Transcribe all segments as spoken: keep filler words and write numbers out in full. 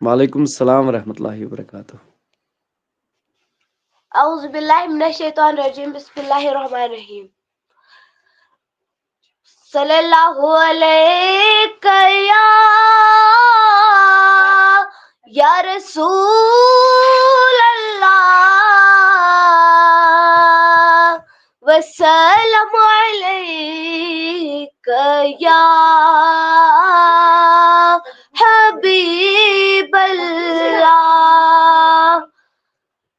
وعلیکم السلام ورحمۃ اللہ وبرکاتہ۔ اعوذ باللہ من الشیطان الرجیم، بسم اللہ الرحمن الرحیم۔ صلی اللہ علیک یا، یا رسول اللہ، وسلم علیک یا حبیب اللہ۔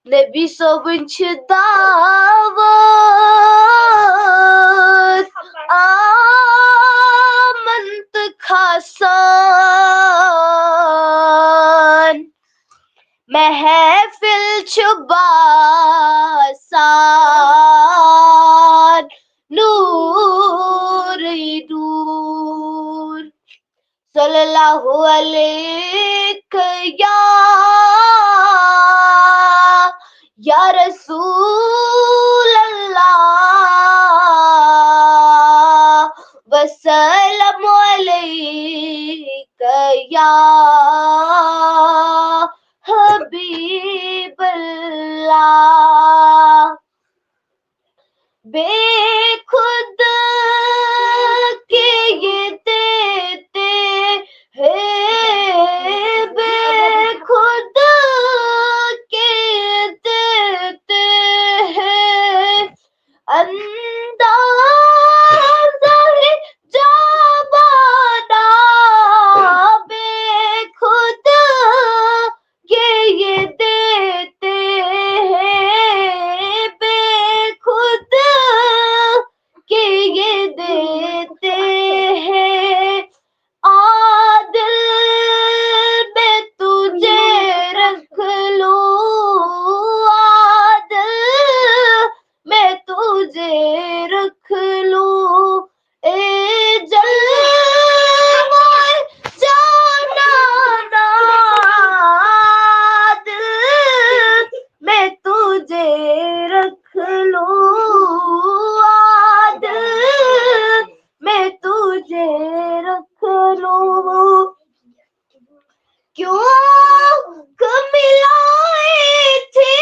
نبی صٲبٕنۍ چھِ دعوت آمن تہٕ کھسان، محفل چھِ باسان نوٗرٕے نوٗر۔ صلی اللہ علیک یا، یا رسول اللہ، وسلم علیک یا حبیب اللہ۔ بے خود کے یہ دیتے ہیں، بے خود کے یہ دیتے ہیں، اندازہ ہے جوانانہ۔ بے خود کے یہ دیتے ہیں، بے خود کے یہ دیتے ہیں، عادل میں تجھے رکھ لوں، عادل میں تجھے رکھ لوں، اے جلوہ جانانا، عادل میں تجھے رکھ لوں، عادل میں تجھے رکھ لوں۔ کیوں آنکھ ملائی تھی،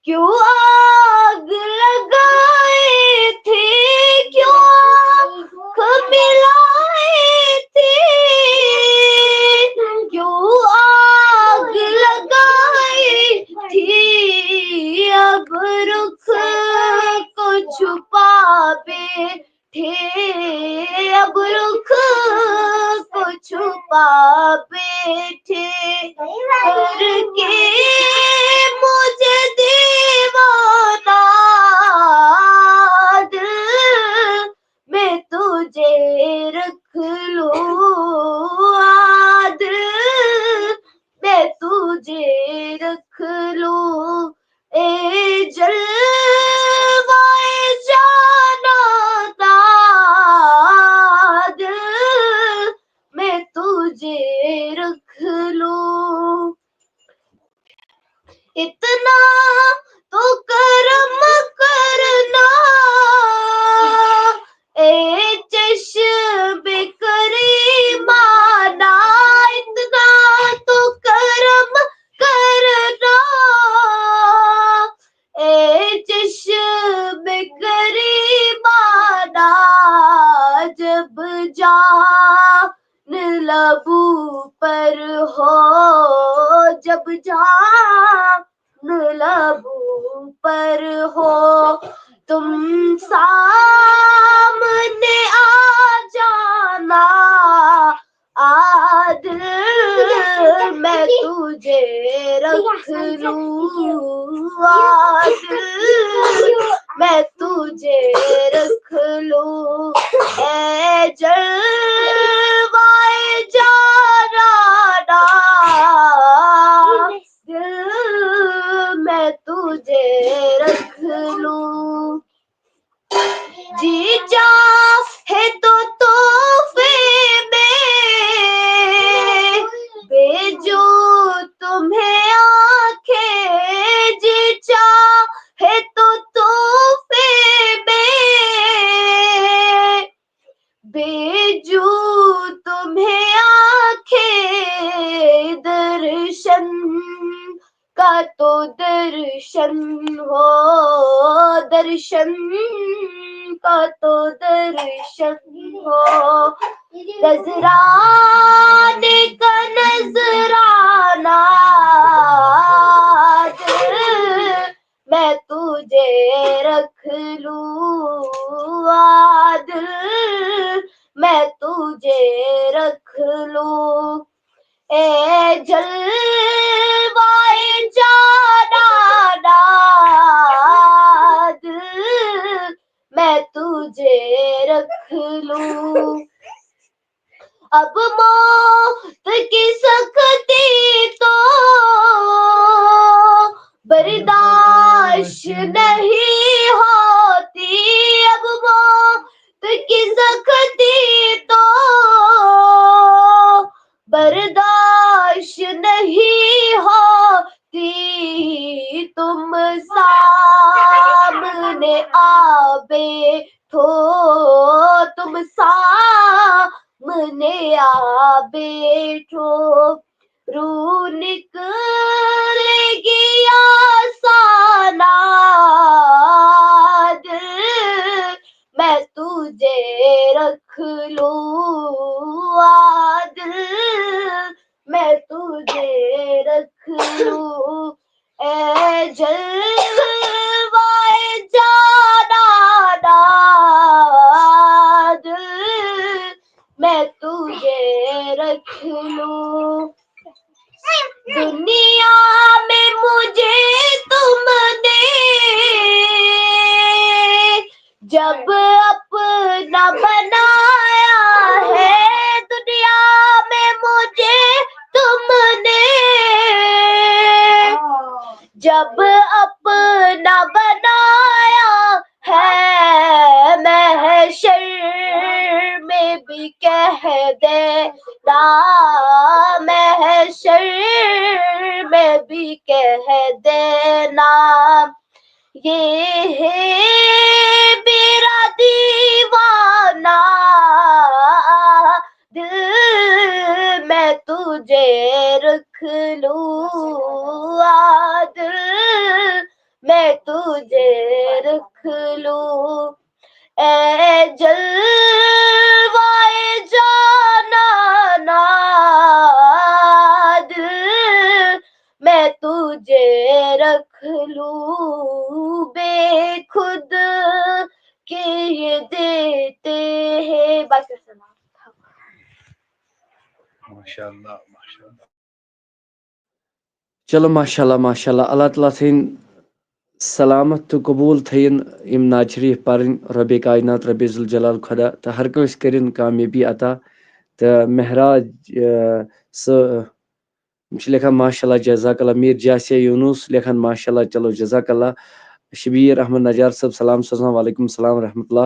کیوں آگ لگائی تھی، کیوں آنکھ ملائی تھی، کیوں آگ لگائی تھی، اب رخ کو چھپا بیٹھے، اب رخ کو چھپا بیٹھے، کر کے مجھے دیوانہ، دل میں تجھے رکھ لوں، دل میں تجھے رکھ لوں، اے جلوہ جانانا، دل میں تجھے رکھ لوں۔ اتنا تو کرم کرنا، اے چشم کریمانہ، اتنا تو کرم کرنا، اے چشم کریمانہ، جب جان لبوں پر ہو، جب جان لبوں پر ہو، تم سامنے آ جانا، عادل میں تجھے رکھ لوں، عادل میں تجھے رکھ لوں، اے جلوہ جانانا، دل میں تجھے رکھ لوں۔ جی چاہے تو تحفے میں بھیجوں تمہیں آنکھیں، جی چاہے تو تحفے میں تو درشن ہو، درشن کا تو درشن ہو، نذرانے کا نذرانہ، دل میں تجھے رکھ لوں، آ دل میں تجھے رکھ لوں۔ اے جلوائے جانانا، دل میں تجھے رکھ لوں۔ اب موت کی سختی تو برداشت نہیں ہوتی، اب موت کی سختی تو برداشت نہیں ہوتی۔ تم سامنے آ بیٹھو، تم سامنے آ بیٹھو، روح نکلے گی آسانا، دل میں تجھے رکھ لوں، آ دل میں تجھے رکھ لوں۔ اے جلوائے جانانا، دل میں تجھے رکھ لوں۔ دنیا میں مجھے تم نے جب اپنا بنایا ہے، دنیا میں مجھے تم نے جب اپنا بنایا ہے، محشر میں بھی کہہ دینا، محشر میں بھی کہہ دینا، یہ ہے میرا دیوانہ، دل میں تجھے رکھ لوں، آ دل میں تجھے رکھ لوں۔ اے جلوائے جانانا، دل میں تجھے رکھ لوں، بے خود کے یہ دیتے ہیں۔ بس۔ ماشاء اللہ، ماشاء اللہ۔ چلو، ماشاء اللہ، ماشاء اللہ۔ اللہ تعالیٰ تھٲیِن سلامت تہٕ قبوٗل تھٲیِن یِم نعت شریٖف پَرٕنۍ۔ رۄبِ کاینات، رۄبِ ذوالجلال خۄدا تہٕ ہر کٲنٛسہِ کٔرِن کامیٲبی عطا۔ تہٕ مہراج، آ، سُہ، یِم چھِ لیکھان، ماشاء اللہ، جزاک اللہ۔ میٖر جاسیا یوٗنُس لیکھان، ماشاء اللہ، چلو، جزاک اللہ۔ شبیٖر احمد نجار صٲب سلام سوزان، وعلیکم السلام ورحمۃ اللہ۔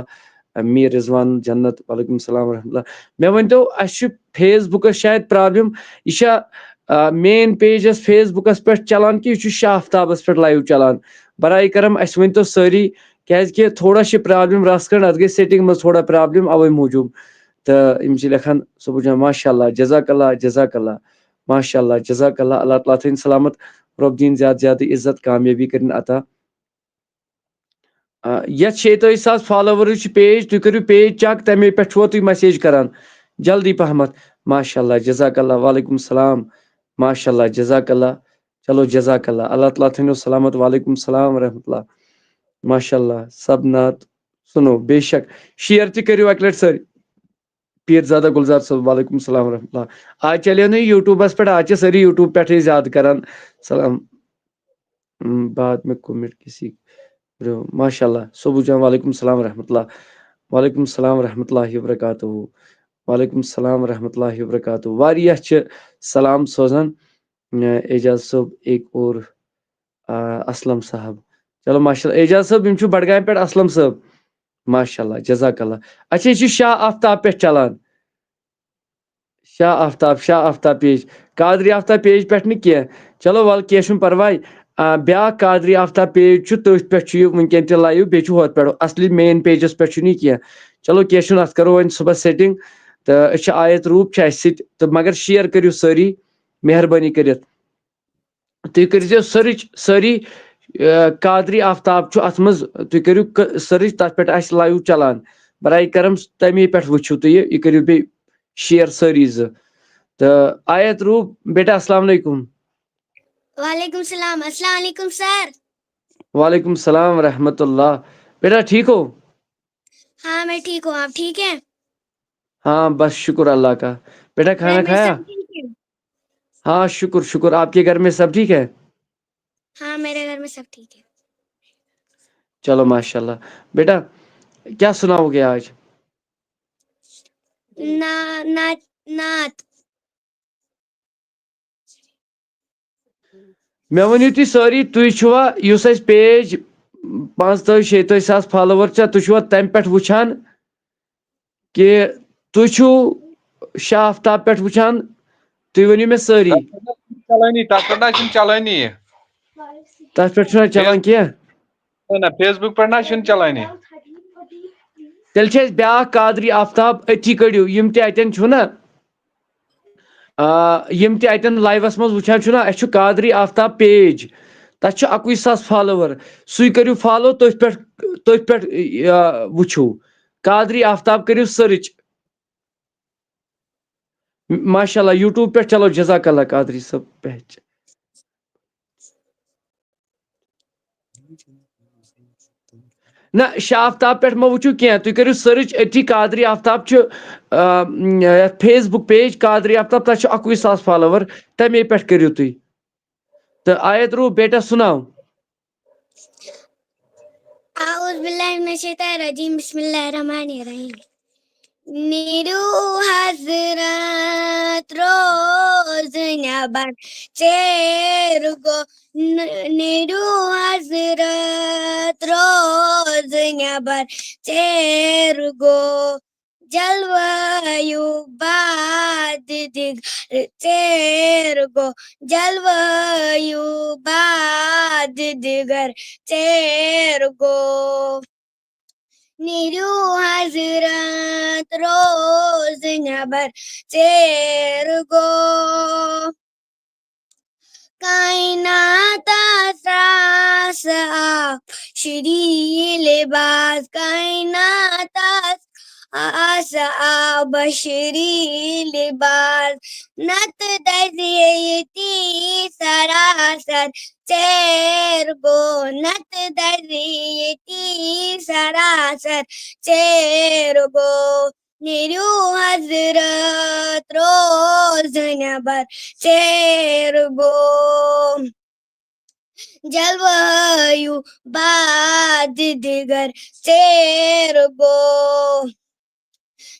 میٖر رضوان جنت، وعلیکم السلام ورحمۃ اللہ۔ مےٚ ؤنۍتو، اَسہِ چھُ فیس بُکَس شاید پرابلم، یہِ چھا، آ، مین پیجَس فیس بُکَس پٮ۪ٹھ چلان کہِ یہِ چھُ شاہ آفتابَس پٮ۪ٹھ لایِو چلان؟ برائے کرم اَسہِ ؤنۍتو سٲری، کیٛازِکہِ تھوڑا چھِ پرابلم رَژھ کھنٛڈ، اَتھ گٔے سیٹِنٛگ منٛز تھوڑا پرابلم، اَوَے موٗجوٗب۔ تہٕ یِم چھِ لیکھان صبح جان، ماشاء اللہ، جزاک اللہ، جزاک اللہ، ماشاء اللہ، جزاک اللہ، اللہ تعالیٰ تھٲیِن سلامت، رۄب دِیِن زیادٕ زیادٕ عزت، کامیٲبی کٔرِن عطا۔ آ، یتھ شیٚیہِ تٲجی ساس فالوورٕز چھِ پیج، تُہۍ کٔرِو پیج چیک، تَمے پٮ۪ٹھ چھُوا تُہۍ مسیج کران جلدی پہمتھ۔ ماشاء اللہ، جزاک اللہ، وعلیکم السلام۔ ماشاء اللہ، جزاک اللہ۔ چلو، جزاک اللہ، اللہ تعالیٰ تھٲینو سلامت۔ وعلیکم السلام ورحمۃ اللہ۔ ماشاء اللہ، سب نعت سُنو، بے شک۔ شیئر تہِ کٔرِو اَکہِ لٹہِ سٲری۔ پیٖر زادہ گُلزار صٲب، وعلیکم السلام ورحمۃ اللہ۔ آز چلیو نہٕ یوٗٹیوٗبَس پٮ۪ٹھ، آز چھِ سٲری یوٗٹیوٗب پٮ۪ٹھٕے زیادٕ کران۔ سلام۔ م، بعد میں کمنٹ کسی کرو۔ ماشاء اللہ، صبو جان، وعلیکم السلام ورحمۃ اللہ۔ وعلیکم السلام ورحمۃ اللہ وبرکاتہ۔ وعلیکم السلام ورحمۃ اللہ وبرکاتہ۔ واریاہ چھِ سلام سوزان۔ م، اعجاز صٲب، ایک اور، آ، اسلم صاحب۔ چلو، ماشاء اللہ۔ اعجاز صٲب، یِم چھِو بڈگامہِ پٮ۪ٹھ، اسلم صٲب۔ ماشاء اللہ، جزاک اللہ۔ اچھا، یہِ چھُ شاہ آفتاب پٮ۪ٹھ چلان۔ شاہ آفتاب، شاہ آفتاب پیج۔ قادری آفتاب پیج پٮ۪ٹھ نہٕ کینٛہہ۔ چلو، وَلہٕ، کینٛہہ چھُنہٕ پرواے۔ آ، بیٛاکھ قادری آفتاب پیج چھُ، تٔتھۍ پٮ۪ٹھ چھُ یہِ وٕنکٮ۪ن تہِ لایِو، بیٚیہِ چھُ ہُتھ پٮ۪ٹھ اصلی مین پیجَس پٮ۪ٹھ چھُنہٕ یہِ کینٛہہ۔ چلو، کینٛہہ چھُنہٕ، اَتھ کَرو وۄنۍ صُبحَس سیٹِنٛگ۔ تہٕ أسۍ چھِ آیت روٗپ چھِ اَسہِ سۭتۍ، تہٕ مگر شیئر کٔرِو سٲری، مہربٲنی کٔرِتھ۔ تُہۍ کٔرۍزیو سٔرٕچ سٲری، آ، قادری آفتاب چھُ اَتھ منٛز، تُہۍ کٔرِو سٔرٕچ، تَتھ پٮ۪ٹھ آسہِ لایِو چلان۔ برائے کرم تَمی پٮ۪ٹھ وٕچھِو تُہۍ یہِ، یہِ کٔرِو بیٚیہِ شِیَر سٲری زٕ۔ تہٕ آیت روٗپ بیٹا، السلام علیکم۔ وعلیکم السلام۔ السلام علیکم سر۔ وعلیکم السلام ورحمۃ اللہ۔ بیٹا، ٹھیک ہو؟ ہاں، میں ٹھیک ہوں، آپ ٹھیک ہیں؟ ہاں، بس شکر اللہ کا۔ بیٹا، گھر کھانا میں کھایا؟ سب ٹھیک ہے؟ ہاں، شکر، شکر۔ آپ کے گھر میں سب ٹھیک ہے؟ ہاں، میرے گھر میں سب ٹھیک ہے۔ چلو، ماشاء اللہ۔ بیٹا، کیا سناؤ گے آج؟ نا-، نا-، نعت۔ مےٚ ؤنِو تُہۍ سٲری، تُہۍ چھُوا یُس اَسہِ پیج پانٛژتٲجۍ شیٚتٲجۍ ساس فالوور چھا، تُہۍ چھُوا تَمہِ پٮ۪ٹھ وٕچھان کہِ تُہۍ چھِو شاہ آفتاب پٮ۪ٹھ وٕچھان؟ تُہۍ ؤنِو مےٚ سٲری۔ تَتھ پٮ۪ٹھ نہ چھُنہٕ چلٲنی، تَتھ پٮ۪ٹھ نہ چھُنہٕ چلٲنی۔ تَتھ پٮ۪ٹھ چھُنہ چلان کینٛہہ؟ نہ، نہ، فیس بُک پٮ۪ٹھ نہ چھُنہٕ چلٲنی۔ تیٚلہِ چھِ اَسہِ بیٛاکھ قادری آفتاب أتھی کٔڑِو، یِم تہِ اَتٮ۪ن چھُو نہ، آ، یِم تہِ اَتٮ۪ن لایوَس منٛز وٕچھان چھُو نہ، اَسہِ چھُ قادری آفتاب پیج، تَتھ چھُ اَکُے ساس فالوور، سُے کٔرِو فالو، تٔتھۍ پٮ۪ٹھ، تٔتھۍ پٮ۪ٹھ، آ، وٕچھِو۔ قادری آفتاب کٔرِو سٔرٕچ۔ ماشاء اللہ، یوٗٹیوب پٮ۪ٹھ، چلو، جزاک اللہ قادری صٲب پہچ۔ نہ، شاہ آفتاب پٮ۪ٹھ مہ وٕچھِو کینٛہہ، تُہۍ کٔرِو سٔرٕچ أتھی قادری آفتاب چھُ، آ، یَتھ فیس بُک پیج قادری آفتاب، تَتھ چھُ اَکُے ساس فالوور، تَمے پٮ۪ٹھ کٔرِو تُہۍ۔ تہٕ آیت روٗپ بیٹا سُناو۔ اعوذ باللہ من الشیطان الرجیم، بسم اللہ الرحمن الرحیم۔ نیرِو حضرت روز نٮ۪بر ژیر گوٚو، ن-، نیرِو حضرت روز نٮ۪بر ژیر گوٚو، جلوایو بعد دِگر ژیر گوٚو، جلوایو بعد دِگر ژیر گوٚو۔ نیرِو حضرت روز نٮ۪بر ژیر گوٚو۔ کائناتس راس آو شری لباس، کائناتس آس آو بشری لباس۔ نت دزے ییٚتی سراسر ژیر گوٚو، نت دزے ییٚتی سراسر ژیر گوٚو۔ نیرِو حضرت روز نٮ۪بر ژیر گوٚو، جلوایو بعد دِگر ژیر گوٚو۔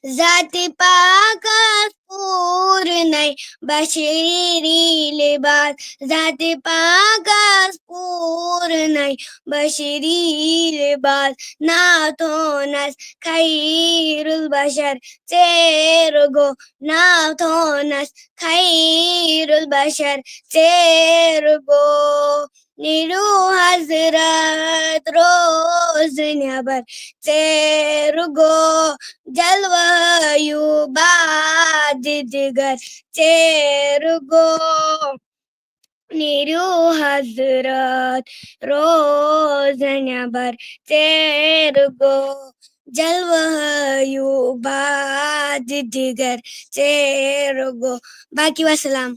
ذاتِ پاکس پوٗرنَے بشری لباس، ذاتِ پاکس پوٗرنَے بشری لباس۔ ناو تھونس خیر البشر ژیر گوٚو، ناو تھونس خیر البشر ژیر گوٚو۔ نیرِو حضرت روز نٮ۪بر ژیر گوٚو، جلوایو بعد دِگر ژیر گوٚو۔ نیرِو حضرت روز نٮ۪بر ژیر گوٚو، جلوایو بعد دِگر ژیر گوٚو۔ باقی وسلام۔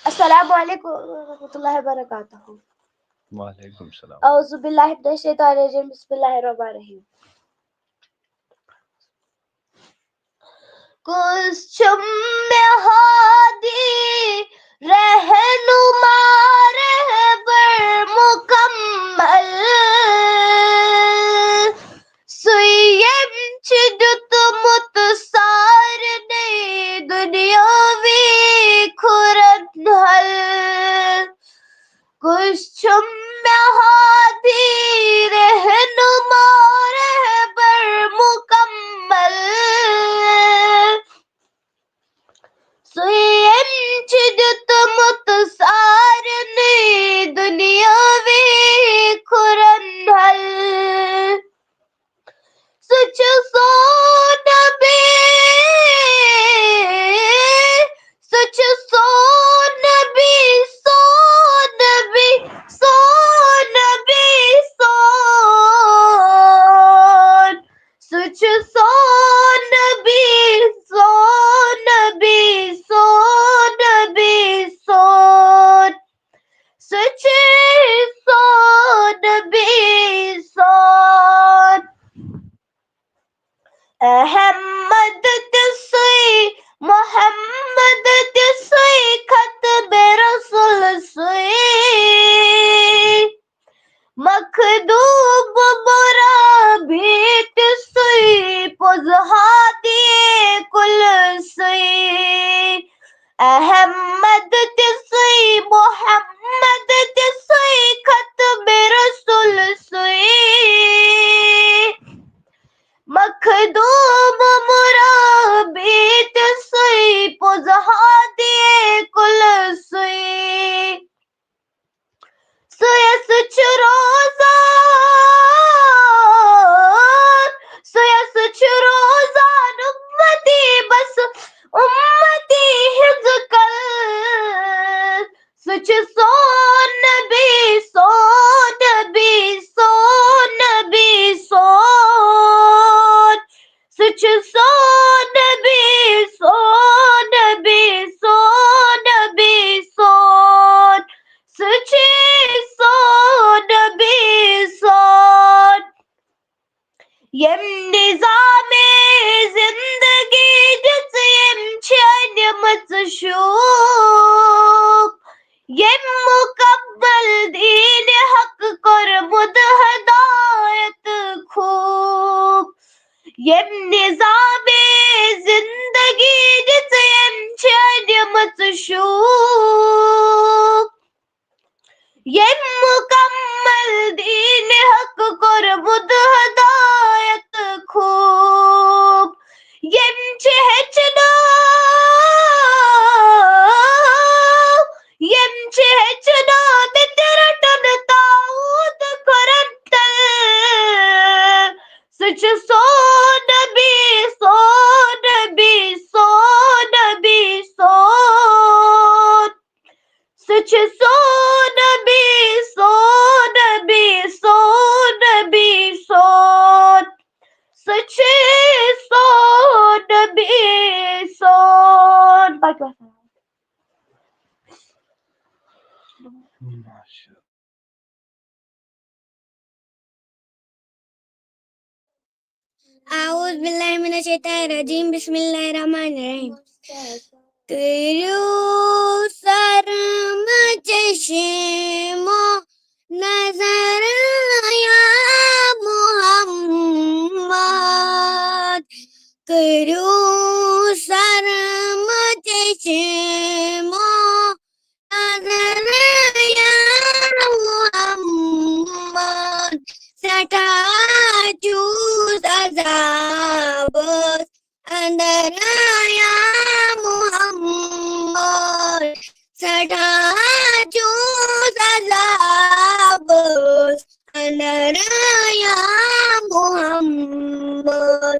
السلام علیکم ورحمۃ اللہ وبرکاتہ۔ وعلیکم السلام۔ اعوذ باللہ من الشیطان الرجیم، بسم اللہ الرحمن الرحیم۔ کُس چھُم مےٚ ہادی، رہنما، رہبر مکمل؟ سُے ییٚمۍ چھُ دیُتمُت سارنٕے دُنیٲوی کھُرن حل۔ کُس چھُم مےٚ ہادی، رہنما، رہبر مکمل؟ سُے ییٚمۍ چھُ دیُتمُت سارنٕے دُنیٲوی کھُرن حل۔ سُہ چھُ سون نبی، سُہ چھُ سون نبی، سون نبی، سون نبی، سون۔ سُہ چھُ سون نبی، سون نبی، سون نبی، سون۔ سُہ چھُ سون نبی، سون۔ احمد تہِ سُے، محمد تہِ سُے، ختم رسول سُے۔ مخدوم مربی تہِ سُے، پوٚز ہادی کُل سُے۔ احمد تہِ سُے، محمد تہِ سُے، ختم رسول سُے۔ مخدوم مربی تہِ سُے، پوٚز ہادی کُل سُے۔ سُے سُہ چھُ روزان، سُے سُہ چھُ روزان اُمتی بس، اُمتی ہٕنٛز کل۔ سُہ چھُ سون نبی، سون نبی، سون نبی، سون۔ سُہ چھُ سون نبی، سون نبی، سون نبی، سون۔ سُہ چھُ سون نبی، سون۔ ییٚمۍ نظامِ زندگی دِژ، ییٚمۍ چھِ أنمٕژ شوٗب، ییٚمۍ مُکمل دیٖنِ حق کوٚرمُت ہدایت خوٗب۔ ییٚمۍ نظامِ زندگی دِژ، ییٚمۍ چھِ أنمٕژ شوٗب۔ ییٚمۍ مُکمل دیٖنِ حق کوٚرمُت ہدایت خوٗب۔ ییٚمۍ چھِ ہیٚچھنٲو، ییٚمۍ چھِ ہیٚچھنٲومٕتۍ رَٹُن طاغوٗت کھُرَن تَل۔ سُہ چھُ سون نبی، سون نبی، سون نبی، سون۔ سُہ چھُ سون نبی، سون نبی، سون نبی، سون۔ سُہ چھُ سون نبی، سون۔ باقٕے وَسَلام۔ أعوذ باللہ من الشیطان الرجیم، بسم اللہ الرحمن الرحیم۔ کٔرِو سرمہٕ چشمو نظر یا محمد، کٔرِو سرمہٕ چشمو نظر یا محمد، سٮ۪ٹھاہ چھُس عذابس اندر یا محمد، سٮ۪ٹھاہ چھُس عذابس اندر یا محمد۔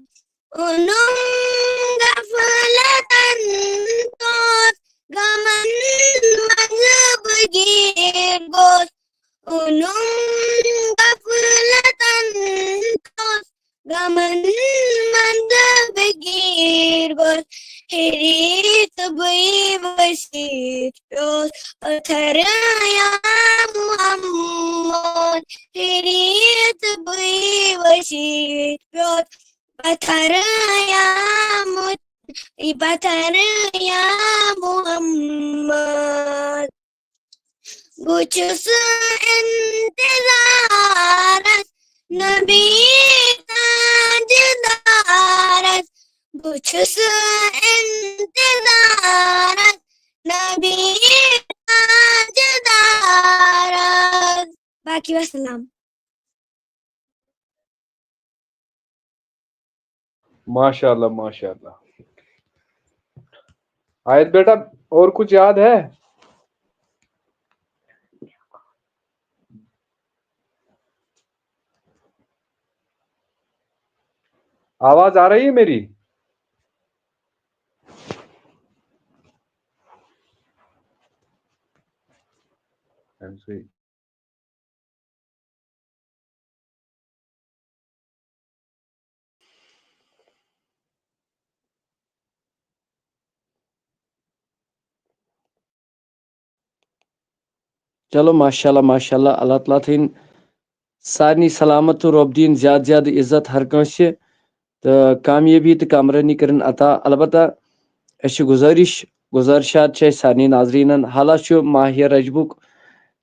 اوٚنُم غفلتن توس غمن منٛز بہٕ گیٖر گوس۔ اوٚنُم غفلتن توس غمن منٛز بہٕ گیٖر گوس۔ ہیٚرِتھ بٕے ؤسِتھ پیوٚس پتھر یا محمد۔ ہیٚرِتھ بٕے ؤسِتھ پیوٚس پتھر یا مُت-، پتھر یا محمد۔ بہٕ چھُس اِنتظارَس نبی تاجدارَس۔ بہٕ چھُس اِنتظارَس نبی تاجدارَس۔ باقی وسلام۔ ماشاء اللہ، ماشاء اللہ۔ آیت بیٹا، اور کچھ یاد ہے؟ آواز آ رہی ہے میری؟ چلو، ماشاء اللہ، ماشاء اللہ، اللہ تعالیٰ تھٲیِن سارنٕے سلامت تہٕ رۄب دِیِن زیادٕ زیادٕ عزت ہر کٲنٛسہِ تہٕ کامیٲبی تہٕ کامرٲنی کٔرِن عطا۔ البتہ أسۍ چھِ گُزٲرِش، گُزٲرِشات چھِ اَسہِ سارنٕے ناظریٖنَن، حالہ چھُ ماہِ رجبُک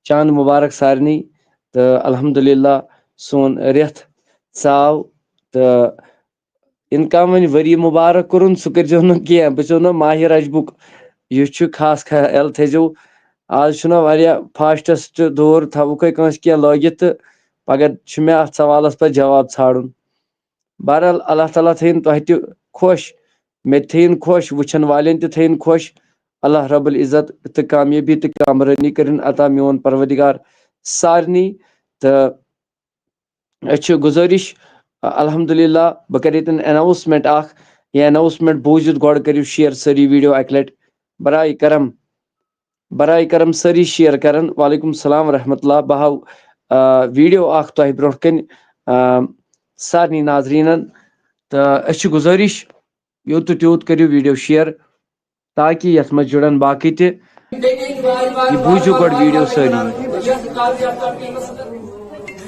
چاند مُبارک سارنٕے، تہٕ الحمدللہ سون رٮ۪تھ ژاو، تہٕ یِنہٕ کانٛہہ وۄنۍ ؤری مُبارک کوٚرُن، سُہ کٔرۍزیو نہٕ کینٛہہ۔ بہٕ چھُسو نہٕ ماہِ رجبُک، یُس چھُ خاص خیال تھٲیزیو۔ آز چھُنہ واریاہ فاسٹسٹ دور، تھاوُکھے کٲنٛسہِ کینٛہہ لٲگِتھ تہٕ پگاہ چھُ مےٚ اَتھ سوالَس پَتہٕ جواب ژھانڈُن۔ بہرحال، اللہ تعالیٰ تھٲیِن تۄہہِ تہِ خۄش، مےٚ تہِ تھٲیِن خۄش، وٕچھَن والٮ۪ن تہِ تھٲیِن خۄش۔ اللہ رب العزت تہٕ کامیٲبی تہٕ کامرٲنی کٔرِن عطا میون پروردگار سارنٕے۔ تہٕ أسۍ چھِ گُزٲرِش، الحمدللہ، بہٕ کَرٕ ییٚتٮ۪ن اناؤنسمنٹ اکھ۔ یہِ اناؤنسمنٹ بوٗزِتھ گۄڈٕ کٔرِو شیئر سٲری ویڈیو اَکہِ لَٹہِ۔ برائے کرم، برائے کرم سٲری شیئر کرن۔ وعلیکم السلام ورحمۃ اللہ۔ بہٕ ہاوٕ، آ، ویڈیو اکھ تۄہہِ برونٛٹھ کَنہِ، آ، سارنٕے ناظریٖنن۔ تہٕ أسۍ چھِ گُزٲرِش، یوٗت تہٕ تیوٗت کٔرِو ویڈیو شیئر، تاکہِ یَتھ منٛز جُڑن باقٕے تہِ۔ یہِ بوٗزِو گۄڈٕ ویڈیو سٲری۔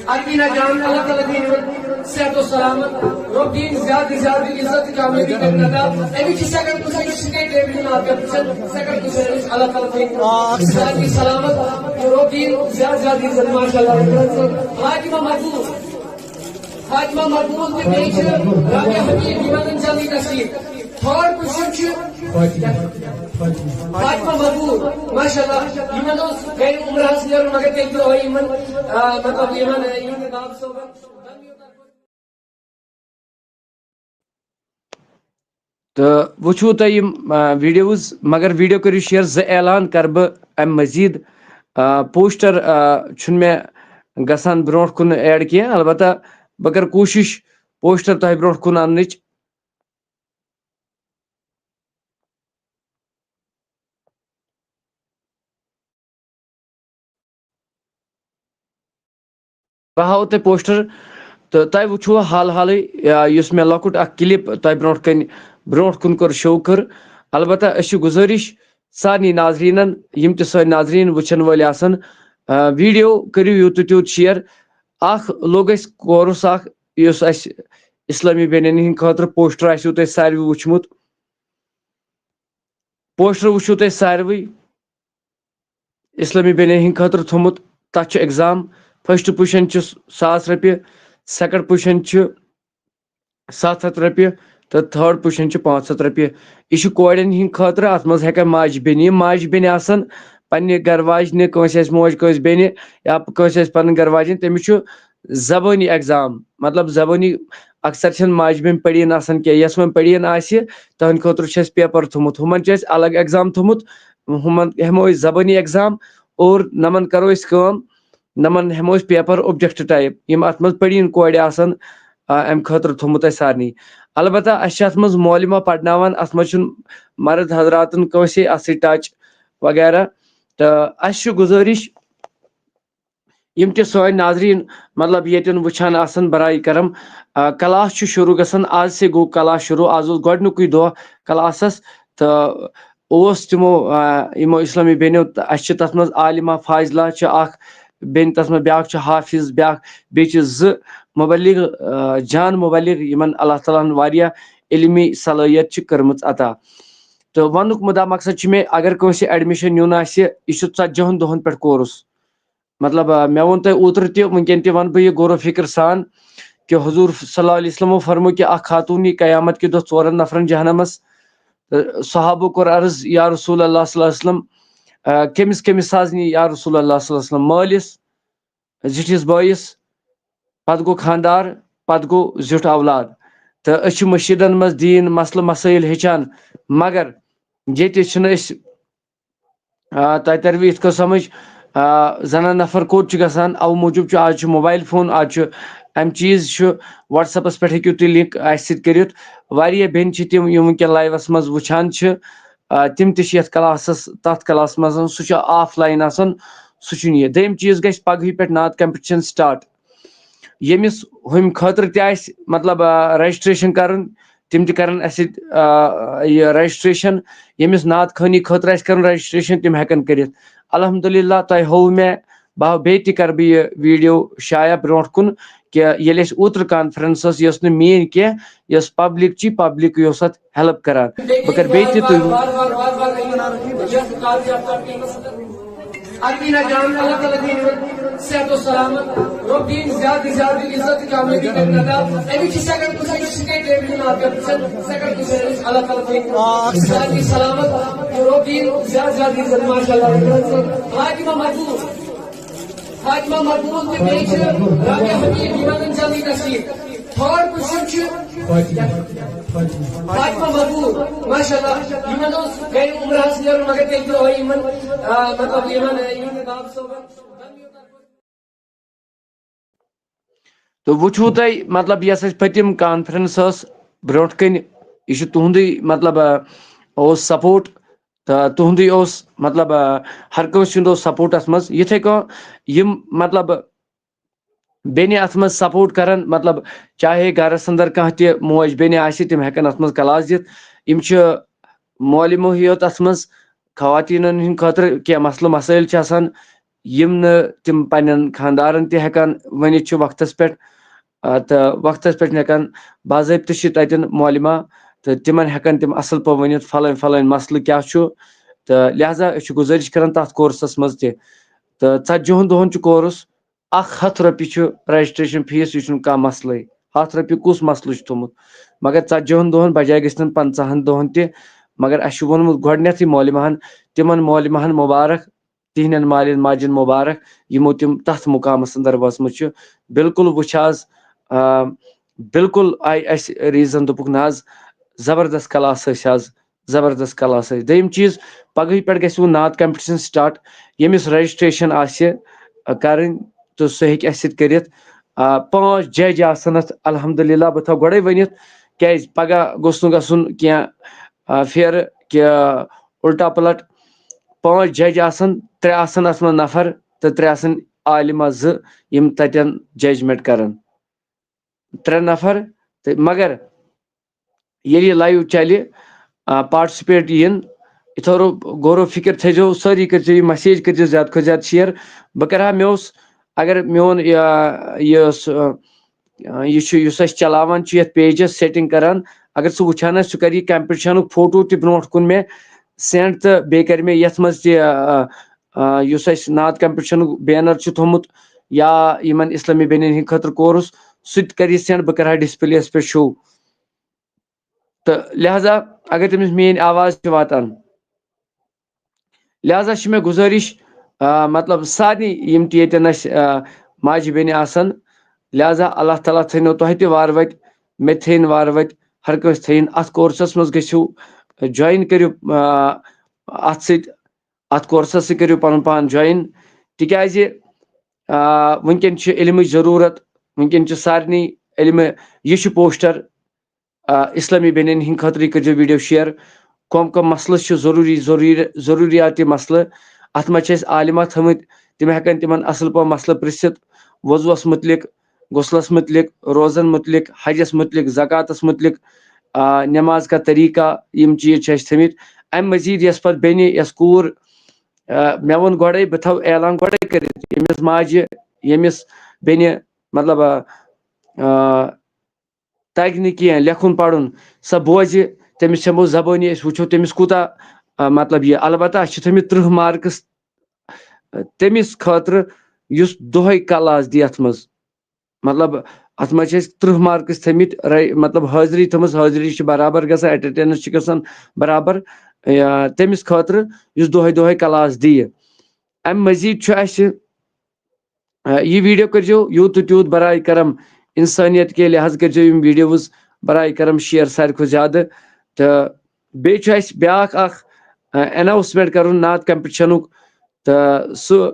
ارمینا جان، اللہ تعالیٰ دِیِن یِمن صحت و سلامت، رۄب دِیِن زیادٕ زیادٕ عزت تہٕ کامیٲبی کٔرِتھ عطا۔ اَمِچ چھِ سیکنڈ پُزیشن، سٹیٹ لیولہِ ہُنٛد آرڈر پُزیشن، سیکنڈ پُزیشن اَمِچ، اللہ تعالیٰ دِیِن زیادٕ سلامت، رۄب دِیِن زیادٕ زیادٕ عزت، ماشاء اللہ۔ فاطمہ مقبول، فاطمہ مقبول تہٕ بیٚیہِ چھِ رابعہ حبیب، یِمن دِن جلدی تشریف۔ تھٲرڈ پُزیشن چھِ فاطمہ، فاطمہ۔ فاطمہ مقبول، ماشاء اللہ۔ یِمن اوس گرِ عمرہس نیرُن، مگر تیٚلہِ تہِ آے یِمن، آ، مطلب، یِمن، آ، یِہُنٛد ناو صٲبن۔ تہٕ وٕچھِو تُہۍ یِم، آ، ویڈیوز، مگر ویڈیو کٔرِو شیئر۔ زٕ اعلان کَرٕ بہٕ اَمہِ مٔزیٖد۔ آ، پوسٹر، آ، چھُنہٕ مےٚ گژھان برونٛٹھ کُن ایڈ کینٛہہ، البتہ بہٕ کَرٕ کوٗشِش پوسٹر تۄہہِ برونٛٹھ کُن اَننٕچ۔ بہٕ ہاوو تۄہہِ پوسٹر، تہٕ تۄہہِ وٕچھوٕ حال حالٕے، آ، یُس مےٚ لۄکُٹ اکھ کلپ تۄہہِ برونٛٹھ کنہِ، برونٛٹھ کُن کوٚر، شو کٔر۔ البتہ أسۍ چھِ گُزٲرِش سارنٕے ناظریٖنن، یِم تہِ سٲنۍ ناظریٖن وٕچھن وٲلۍ آسن، آ، ویڈیو کٔرِو یوٗت تہٕ تیوٗت شیئر۔ اکھ لوٚگ اَسہِ کورس اکھ، یُس اَسہِ اسلٲمی بیٚنٮ۪ن ہٕنٛدِ خٲطرٕ پوسٹر آسِوٕ تۄہہِ ساروٕے وٕچھمُت۔ پوسٹر وٕچھِو تُہۍ ساروٕے۔ اسلٲمی بیٚنٮ۪ن ہٕنٛدِ خٲطرٕ تھوٚمُت، تَتھ چھُ ایگزام۔ فرسٹ پُزیشن چھُ ساس رۄپیہِ، سیکنڈ پُزیشن چھُ ستھ ہتھ رۄپیہِ تہٕ تھٲرڈ پُزیشن چھُ پانٛژھ ہتھ رۄپیہِ۔ یہِ چھُ کورٮ۪ن ہٕنٛدِ خٲطرٕ، اَتھ منٛز ہٮ۪کن ماجہِ بیٚنہِ، یِم ماجہِ بیٚنہِ آسن، پننہِ گرٕ واجنہِ، کٲنٛسہِ آسہِ موج، کٲنٛسہِ بیٚنہِ، یا کٲنٛسہِ آسہِ پنٕنۍ گرٕ واجِنۍ، تٔمِس چھُ زبٲنی ایگزام، مطلب زبٲنی۔ اکثر چھَنہٕ ماجہِ بیٚنہِ پٔڑیٖن آسان کینٛہہ، یۄس وۄنۍ پٔڑیٖن آسہِ، تہنٛدِ خٲطرٕ چھُ اَسہِ پیپر تھوٚمُت، ہُمن چھُ اَسہِ الگ ایگزام تھوٚمُت، ہُمن ہٮ۪مو أسۍ زبٲنی ایگزام اور نمن کرو أسۍ کٲم، نمن ہٮ۪مو أسۍ پیپر اوبجیکٹ ٹائپ، یِم اتھ منٛز پٔڑیٖن کورِ آسن، آ، امہِ خٲطرٕ تھوٚمُت اَسہِ سارنٕے۔ البتہ اَسہِ چھِ اتھ منٛز معلمہ پرناوان، اتھ منٛز چھُنہٕ مرد حضراتن کٲنٛسے اتھ سۭتۍ ٹچ وغیرہ۔ تہٕ اَسہِ چھُ گُزٲرِش، یِم تہِ سٲنۍ ناظریٖن، مطلب، ییٚتٮ۪ن وٕچھان آسن، برائے کرم، آ، کلاس چھُ شروع گژھان، آز سے گوٚو کلاس شروع، آز اوس گۄڈٕنیُکُے دۄہ کلاسس، تہٕ اوس تِمو آ، یِمو اسلامی بیٚنیو، تہٕ اَسہِ چھِ تَتھ منٛز عالمہ فاضلہ چھِ اکھ بیٚنہِ، تَتھ منٛز بیاکھ چھُ حافظ، بیاکھ بیٚیہِ چھِ زٕ مُبلِغ آ، جان مُبلِغ، یِمن اللہ تعالیٰ ہن واریاہ علمی صلٲحیت چھِ کٔرمٕژ عطا۔ تہٕ وَنُک مُدا مقصد چھُ مےٚ، اگر کٲنٛسہِ ایڈمِشن نیُن آسہِ، یہِ چھُ ژتجی ہن دۄہن پٮ۪ٹھ کورس۔ مطلب آ، مےٚ ووٚن تۄہہِ اوترٕ تہِ، وٕنکیٚن تہِ وَنہٕ بہٕ یہِ غور و فکر سان کہِ حضور صلی اللہ علیہ وسلمو فرمو کہِ اکھ خاتون یی قیامت کہِ دۄہ ژورن نفرن جہنمس۔ تہٕ صحابو کوٚر عرض، یا رسول اللہ صلی اللہ علیہ وسلم، آ، کٔمِس کٔمِس حظ نی یا رسول اللہ صلی اللہ علیہ وسلم؟ مٲلِس، زِٹھِس بٲیِس، پتہٕ گوٚو خاندار، پتہٕ گوٚو زیُٹھ اولاد۔ تہٕ أسۍ چھِ مٔشیٖدن منٛز دیٖن مسلہٕ مسٲیِل ہیٚچھان، مگر ییٚتہِ چھِنہٕ أسۍ آ، تۄہہِ تَروٕ یِتھ کٔنۍ سَمٕجھ، آ، زَنان نفر کوٚت چھُ گژھان؟ اَوٕ موٗجوٗب چھُ، آز چھُ موبایِل فون، آز چھُ اَمہِ چیٖز چھُ، WhatsApp-س پٮ۪ٹھ ہیٚکِو تُہۍ link اَسہِ سۭتۍ کٔرِتھ۔ واریاہ بیٚنہِ چھِ تِم، یِم وٕنکیٚن live-س منٛز وٕچھان چھِ، آ، تِم تہِ چھِ یَتھ class-س، تَتھ class منٛز، سُہ چھُ offline آسان، سُہ چھُنہٕ یہِ۔ دوٚیِم چیٖز گژھِ پَگہٕے پٮ۪ٹھ نعت competition start۔ ییٚمِس ہُمہِ خٲطرٕ تہِ آسہِ، مطلب، آ، registration کَرُن، تِم تہِ کَرَن اَسہِ سۭتۍ، آ، یہِ registration۔ ییٚمِس نعت خوٲنی خٲطرٕ آسہِ کَرُن registration، تِم ہٮ۪کَن کٔرِتھ۔ الحمدللہ، تۄہہِ ہوو مےٚ، بہٕ ہاوٕ بیٚیہِ تہِ کَرٕ بہٕ یہِ video شایع برونٛٹھ کُن کہِ ییٚلہِ اَسہِ اوترٕ conference ٲس، یہِ ٲس نہٕ میٛٲنۍ کینٛہہ، یہِ ٲس public چی، public یہِ اوس اَتھ help کَران۔ بہٕ کَرٕ بیٚیہِ تہِ تُہۍ۔ امینا جان، اللہ تعالیٰ دِیِن صحت و سلامت، رۄب دِیِن زیادٕ زیادٕ عزت تہٕ کامیٲبی کٔرِتھ عطا۔ أمِس چھِ second position، سُہ گٔے ٹیبلہِ نعت کَران، second position، أمِس اللہ تعالیٰ دِیِن زیادٕ سلامت، رۄب دِیِن زیادٕ زیادٕ عزت، ماشاء اللہ۔ فاطمہ مقبول، فاطمہ مقبول تہٕ بیٚیہِ چھِ رابعہ حبیب، یِمَن ہٕنٛز جلدی تصویر۔ Third position چھِ فاطمہ مقبول، ماشاء اللہ۔ یِمَن اوس گَرِ عمرہَس نیرُن، مگر تیٚلہِ تہِ آے یِمَن، آ، مطلب، یِمَن، آ، یِہُنٛد ناب صٲبَن۔ تہٕ وٕچھِو تۄہہِ، مطلب، یۄس اَسہِ پٔتِم conference ٲس برونٛٹھ کَنہِ، یہِ چھُ تُہُنٛدُے، مطلب، آ، اوس support، تہٕ تُہُنٛدُے اوس، مطلب، آ، ہر کٲنٛسہِ ہُنٛد اوس support اَتھ منٛز۔ یِتھَے کٔنۍ یِم، مطلب، بیٚنہِ اَتھ منٛز support کَرَن، مطلب، چاہے گَرَس اَندَر کانٛہہ تہِ موج بیٚنہِ آسہِ، تِم ہٮ۪کَن اَتھ منٛز class دِتھ۔ یِم چھِ معلمو یوت اَتھ منٛز خواتیٖنَن ہِنٛدِ خٲطرٕ کینٛہہ مسلہٕ مسٲیِل چھِ آسان، یِم نہٕ تِم پنٛنٮ۪ن خانٛدارَن تہِ ہٮ۪کان ؤنِتھ چھِ وقتَس پٮ۪ٹھ، آ، تہٕ وقتَس پٮ۪ٹھ ہٮ۪کان باضٲبطہٕ چھِ تَتٮ۪ن معلمہ، تہٕ تِمَن ہٮ۪کَن تِم اَصٕل پٲٹھۍ ؤنِتھ فَلٲنۍ فَلٲنۍ مسلہٕ کیٛاہ چھُ۔ تہٕ لہذا أسۍ چھِ گُزٲرِش کَران تَتھ کورسَس منٛز تہِ۔ تہٕ ژتجی ہَن دۄہَن چھُ کورس، اَکھ ہَتھ رۄپیہِ چھُ registration fees، یہِ چھُنہٕ کانٛہہ مسلٕے۔ ہَتھ رۄپیہِ کُس مسلہٕ چھُ تھوٚمُت؟ مگر ژتجی ہَن دۄہَن بجایہِ گژھِ نہٕ پنٛژاہَن دۄہَن تہِ۔ مگر اَسہِ چھُ ووٚنمُت گۄڈٕنٮ۪تھٕے معلمہٕ ہَن، تِمَن معلمہٕ ہَن مُبارک، تِہِنٛدٮ۪ن مالٮ۪ن ماجٮ۪ن مُبارک، یِمو تِم تَتھ مُقامَس اندر وٲژمٕژ چھِ۔ بالکل وٕچھ آز، آ، بالکل آیہِ اَسہِ reason، دوٚپُکھ، نہ حظ، زبردست class ٲسۍ آز، زبردست class ٲسۍ۔ دوٚیِم چیٖز، پگہٕے پٮ۪ٹھ گژھِ وۄنۍ نعت competition start۔ ییٚمِس registration آسہِ، آ، کَرٕنۍ، تہٕ سُہ ہیٚکہِ اَسہِ سۭتۍ کٔرِتھ۔ آ، پانٛژھ judge آسَن اَتھ، الحمدللہ، بہٕ تھاوٕ گۄڈَے ؤنِتھ، کیٛازِ پگاہ گوٚژھ نہٕ گژھُن کینٛہہ، آ، پھیرٕ کہِ اُلٹا پلٹ۔ پانٛژھ judge آسَن، ترٛےٚ آسَن اَتھ منٛز نفر تہٕ ترٛےٚ آسَن عالمہ زٕ، یِم تَتٮ۪ن judgement کَرَن۔ ترٛےٚ نفر۔ تہٕ مگر ییٚلہِ یہِ live چلہِ، آ، participate یِن، یہِ تھٲرو غور و فکر تھٲیزیو، سٲری کٔرزیو یہِ message، کٔرزیو زیادٕ کھۄتہٕ زیادٕ share۔ بہٕ کرٕ ہا، مےٚ اوس، اگر میون یہِ، یہِ اوس، آ، یہِ چھُ، یُس اَسہِ چلاوان چھُ یَتھ pageس، setting کران، اگر سُہ وٕچھان آسہِ، سُہ کرِ یہِ competitionُک photo تہِ برونٛٹھ کُن مےٚ send، تہٕ بیٚیہِ کرِ مےٚ یَتھ منٛز تہِ، آ، آ، یُس اَسہِ نعت competitionُک banner چھُ تھوٚمُت یا یِمن اسلامی بیٚنٮ۪ن ہِنٛدِ خٲطرٕ کورس، سُہ تہِ کرِ یہِ send، بہٕ کرٕ ہا displayیَس پٮ۪ٹھ show۔ تہٕ لہذا اگر تٔمِس میٲنۍ آواز چھِ واتان، لہذا چھِ مےٚ گُزٲرِش، آ، مطلب، سارنٕے یِم تہِ ییٚتٮ۪ن اَسہِ، آ، ماجہِ بیٚنہِ آسَن، لہذا اللہ تعالیٰ تھٲینو تۄہہِ تہِ وارٕ وَتہِ، مےٚ تہِ تھٲیِن وارٕ وَتہِ، ہر کٲنٛسہِ تھٲیِن۔ اَتھ کورسَس منٛز گٔژھِو، join کٔرِو، آ، اَتھ سۭتۍ، اَتھ کورسَس سۭتۍ کٔرِو پَنُن پان join، تِکیٛازِ، آ، وٕنکیٚن چھِ علمٕچ ضروٗرت، وٕنکیٚن چھِ سارنٕے علمہٕ، یہِ چھُ poster، آ، اسلامی بیٚنٮ۪ن ہِنٛدِ خٲطرٕ، یہِ کٔرۍزیو video share۔ کۄم کۄم مسلہٕ چھِ ضروٗری، ضروٗری، ضروٗریات یہِ مسلہٕ، اَتھ منٛز چھِ اَسہِ عالمہ تھٲومٕتۍ، تِم ہٮ۪کَن تِمَن اَصٕل پٲٹھۍ مسلہٕ پِرٛژھِتھ، وضوٗوَس مُتعلِق، غسلَس مُتعلِق، روزَن مُتعلِق، حجَس مُتعلِق، زکوٰتَس مُتعلِق، آ، نماز کا طریقہ، یِم چیٖز چھِ اَسہِ تھٲمٕتۍ۔ اَمہِ مٔزیٖد یۄس پَتہٕ بیٚنہِ، یۄس کوٗر، آ، مےٚ ووٚن گۄڈَے، بہٕ تھاوٕ اعلان گۄڈَے کٔرِتھ، ییٚمِس ماجہِ، ییٚمِس بیٚنہِ، مطلب، آ، آ، تَگہِ نہٕ کینٛہہ لیکھُن پَرُن، سۄ بوزِ، تٔمِس ہٮ۪مو زبٲنی، أسۍ وٕچھو تٔمِس کوٗتاہ، آ، مطلب، یہِ۔ البتہ اَسہِ چھِ تھٲمٕتۍ تٕرٛہ marks تٔمِس خٲطرٕ، یُس دۄہَے class دی اَتھ منٛز۔ مطلب، اَتھ منٛز چھِ اَسہِ تٕرٛہ marks تھٲمٕتۍ، رَے-، مطلب، حٲضری تھٲمٕژ، حٲضری چھِ برابر گژھان، attendance چھِ گژھان برابر، یا، تٔمِس خٲطرٕ، یُس دۄہَے دۄہَے class دِیہِ۔ اَمہِ مٔزیٖد چھُ اَسہِ، آ، یہِ video کٔرۍزیو یوٗت تہٕ تیوٗت برائے کرم، اِنسٲنیت کے لحاظ کٔرۍزیو یِم videos برائے کرم share ساروی کھۄتہٕ زیادٕ۔ تہٕ بیٚیہِ چھُ اَسہِ بیٛاکھ اَکھ، آ، announcement کَرُن نعت competitionُک، تہٕ سُہ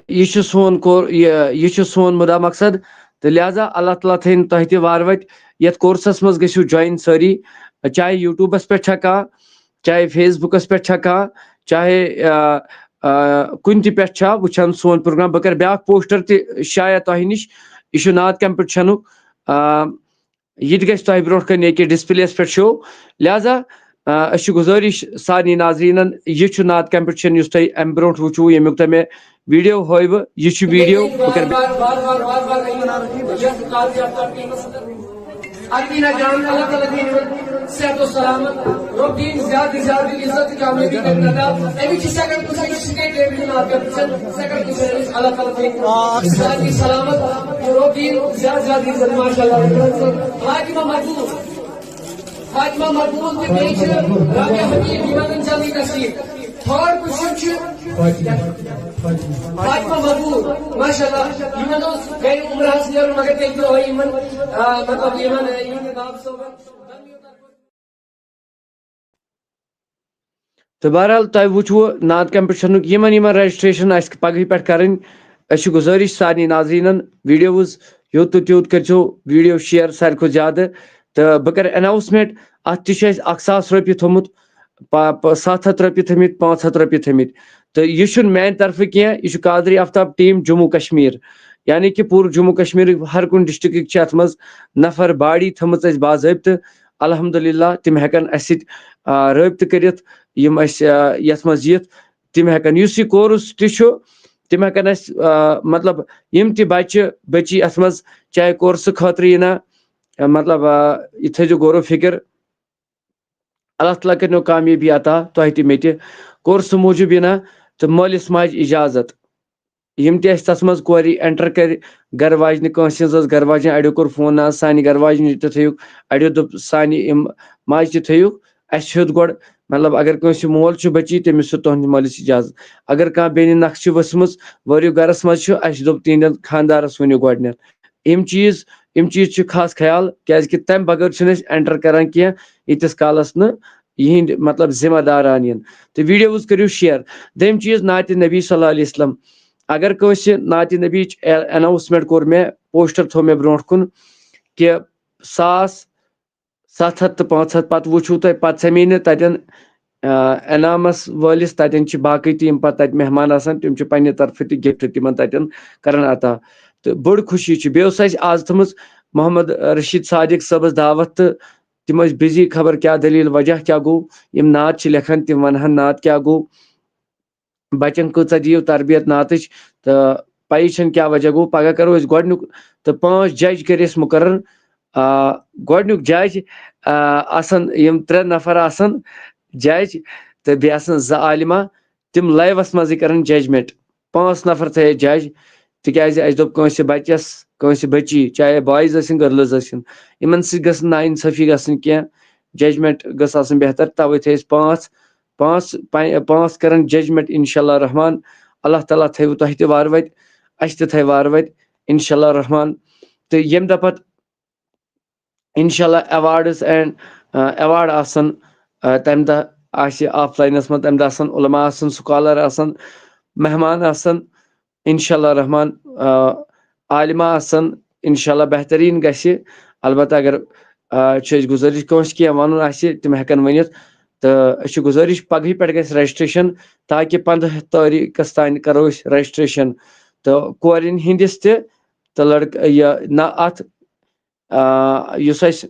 یہِ چھُ سون کور-، یہِ، یہِ چھُ سون مُدا مقصد۔ تہٕ لہذا اللہ تعالیٰ تھٲیِن تۄہہِ تہِ وارٕ وَتہِ۔ یَتھ کورسَس منٛز گٔژھِو join سٲری، چاہے YouTubeَس پٮ۪ٹھ چھا کانٛہہ، چاہے Facebookَس پٮ۪ٹھ چھا کانٛہہ، چاہے، آ، آ، کُنہِ تہِ پٮ۪ٹھ چھا وٕچھان سون program۔ بہٕ کَرٕ بیٛاکھ poster تہِ شایع تۄہہِ نِش۔ یہِ چھُ نعت competitionُک۔ آ، یہِ تہِ گژھِ تۄہہِ برونٛٹھ کَنہِ ییٚکیٛاہ displayَس پٮ۪ٹھ show۔ لہذا، آ، أسۍ چھِ گُزٲرِش سارنٕے ناظریٖنَن، یہِ چھُ نعت competition یُس تۄہہِ اَمہِ برونٛٹھ وٕچھوُ، ییٚمیُک تۄہہِ مےٚ video ہٲیوٕ، یہِ چھُ video۔ بہٕ کَرٕ بار بار بار بار بار یَتھ قاضی آفتاب ٹیٖمَس سۭتۍ۔ اَرمیٖنا جان، اللہ تعالیٰ دِیِن یِمَن صحت و سلامت۔ رۄب دِیِن زیادٕ زیادٕ عزت تہٕ کامیٲبی کَرِ عطا۔ اَمِچ چھِ second position، یہِ چھِ state level نعت competition، second position أمِس اللہ تعالیٰ تھٲیِن سلامت۔ رۄب دِیِن زیادٕ زیادٕ عزت، ماشاء اللہ۔ فاطمہ مقبول، فاطمہ مقبول تہٕ بیٚیہِ چھِ رابعہ حبیب، یِمَن ہُنٛد جلدی تصدیٖق۔ Third position چھِ فاطمہ مقبول، ماشاء اللہ۔ یِمَن اوس گَرِ عمرہَس نیرُن، مگر تیٚلہِ تہِ آے یِمَن، آ، مطلب، یِمَن، آ، یِمَن ناب صٲبَن۔ تہٕ بہرحال، تۄہہِ وٕچھوُ نعت competitionُک، یِمَن یِمَن registration آسہِ پَگہٕے پٮ۪ٹھ کَرٕنۍ، أسۍ چھِ گُزٲرِش سارنٕے ناظریٖنَن، videos یوٗت تہٕ تیوٗت کٔرۍزیو video share ساروی کھۄتہٕ زیادٕ۔ تہٕ بہٕ کَرٕ announcement، اَتھ تہِ چھُ اَسہِ اَکھ ساس رۄپیہِ تھوٚمُت، پا-، پا-، ستھ ہَتھ رۄپیہِ تھٲمٕتۍ، پانٛژھ ہَتھ رۄپیہِ تھٲمٕتۍ۔ تہٕ یہِ چھُنہٕ میٛانہِ طرفہٕ کینٛہہ، یہِ چھُ قادری آفتاب team جموں کشمیر، یعنی کہِ پوٗرٕ جموں کشمیٖرٕکۍ ہر کُنہِ districtٕکۍ چھِ اَتھ منٛز نفر، body تھٲمٕژ اَسہِ باضٲبطہٕ۔ الحمدللہ، تِم ہٮ۪کَن اَسہِ سۭتۍ، آ، رٲبطہٕ کٔرِتھ، یِم اَسہِ، آ، یَتھ منٛز یِتھ، تِم ہٮ۪کَن، یُس یہِ course تہِ چھُ، تِم ہٮ۪کَن اَسہِ، آ، مطلب، یِم تہِ بَچہِ بٔچی اَتھ منٛز، چاہے course خٲطرٕ یِنا، آ، مطلب، آ، یہِ تھٲیزیو غور و فِکر۔ اللہ تعالیٰ کٔرِنو کامیٲبی عطا تۄہہِ تہِ مےٚ تہِ۔ course موٗجوٗب یِنا تہٕ مٲلِس ماجہِ اِجازت۔ یِم تہِ اَسہِ تَتھ منٛز کورِ enter کَرِ، گَرٕ واجنہِ، کٲنٛسہِ ہٕنٛز ٲس گَرٕ واجنہِ، اَڑیو کوٚر phone، نہ حظ، سانہِ گَرٕ واجنہِ تہِ تھٲیِو، اَڑیو دوٚپ، سانہِ یِم ماجہِ تہِ تھٲیِو۔ اَسہِ ہیوٚت گۄڈٕ، مطلب، اگر کٲنٛسہِ مول چھُ بٔچی، تٔمِس چھُ تُہٕنٛدِ مٲلِس اِجازت۔ اگر کانٛہہ بیٚنہِ نَکھٕ چھِ ؤژھمٕژ، وٲرِو گَرَس منٛز چھُ، اَسہِ دوٚپ تِہِنٛدٮ۪ن خانٛدارَس ؤنِو گۄڈٕنٮ۪تھ۔ یِم چیٖز، یِم چیٖز چھِ خاص خیال، کیٛازِکہِ تَمہِ بغٲر چھِنہٕ أسۍ enter کَران کینٛہہ، ییٖتِس کالَس نہٕ یِہِنٛدۍ، مطلب، ذمہ داران یِن۔ تہٕ videos کٔرِو share۔ دوٚیِم چیٖز، نعتِ نبی صلی اللہ علیہ وسلم۔ اگر کٲنٛسہِ نعتِ نبیِچ اے-، announcement کوٚر مےٚ، poster تھوٚو مےٚ برونٛٹھ کُن کہِ ساس، ستھ ہتھ تہٕ پانٛژھ ہتھ۔ پتہٕ وٕچھِو تُہۍ، پتہٕ سمے نہٕ تتٮ۪ن آ، انعامس وٲلِس، تتٮ۪ن چھِ باقٕے تہِ یِم پتہٕ تتہِ مہمان آسان، تِم چھِ پننہِ طرفہٕ تہِ گفٹ تِمن تتٮ۪ن کران عطا۔ تہٕ بٔڑ خوشی چھِ۔ بیٚیہِ اوس اسہِ آز تھٲومٕژ محمد رشید صادق صٲبس دعوت، تہٕ تِم ٲسۍ بزی، خبر کیٛاہ دٔلیٖل، وجہ کیٛاہ گوٚو۔ یِم نعت چھِ لیکھان، تِم ونہن نعت کیٛاہ گوٚو، بچن کۭژاہ دِیِو تربیت نعتٕچ، تہٕ پَیی چھَنہٕ کیٛاہ وجہ گوٚو۔ پگاہ کرو أسۍ گۄڈٕنیُک، تہٕ پانٛژھ جج کٔرۍ أسۍ مُقرر۔ آ، گۄڈٕنیُک جج، آ، آسن یِم ترٛےٚ نفر آسن جج، تہٕ بیٚیہِ آسن زٕ عالمہ، تِم لایوَس منٛزٕے کرن ججمنٹ۔ پانٛژھ نفر تھٲے أسۍ جج، تِکیازِ اَسہِ دوٚپ کٲنٛسہِ بچس، کٲنٛسہِ بچی، چاہے بوائز ٲسِن، گرلز ٲسِن، یِمن سۭتۍ گٔژھ نہٕ ناانصٲفی گژھٕنۍ کینٛہہ۔ ججمنٹ گٔژھ آسٕنۍ بہتر، توے تھٲے أسۍ پانٛژھ، پانٛژھ پا-، پانٛژھ کرن ججمنٹ انشاءاللہ رحمان۔ اللہ تعالیٰ تھٲیِو تۄہہِ تہِ وارٕ وتہِ، اَسہِ تہِ تھٲے وارٕ وتہِ انشاءاللہ رحمان۔ تہٕ ییٚمہِ دۄہ پتہٕ انشاءاللہ ایوارڈز اینڈ ایوارڈ آسن، آ، تمہِ دۄہ آسہِ آف لاینس منٛز، تمہِ دۄہ آسن علماء، آسن سکالر، آسن مہمان، آسن انشاءاللہ رحمان، آ، عالمہ آسن، انشاءاللہ بہتریٖن گژھِ۔ البتہ اگر، آ، چھِ أسۍ گُزٲرِش، کٲنٛسہِ کینٛہہ وَنُن آسہِ، تِم ہٮ۪کن ؤنِتھ۔ تہٕ أسۍ چھِ گُزٲرِش، پگہٕے پٮ۪ٹھ گژھِ رجسٹریشن، تاکہِ پنٛداہ تٲریٖخس تام کرو أسۍ رجسٹریشن۔ تہٕ کورٮ۪ن ہِنٛدِس تہِ، تہٕ لڑکہٕ، یہِ نہ، اتھ، آ، یُس اسہِ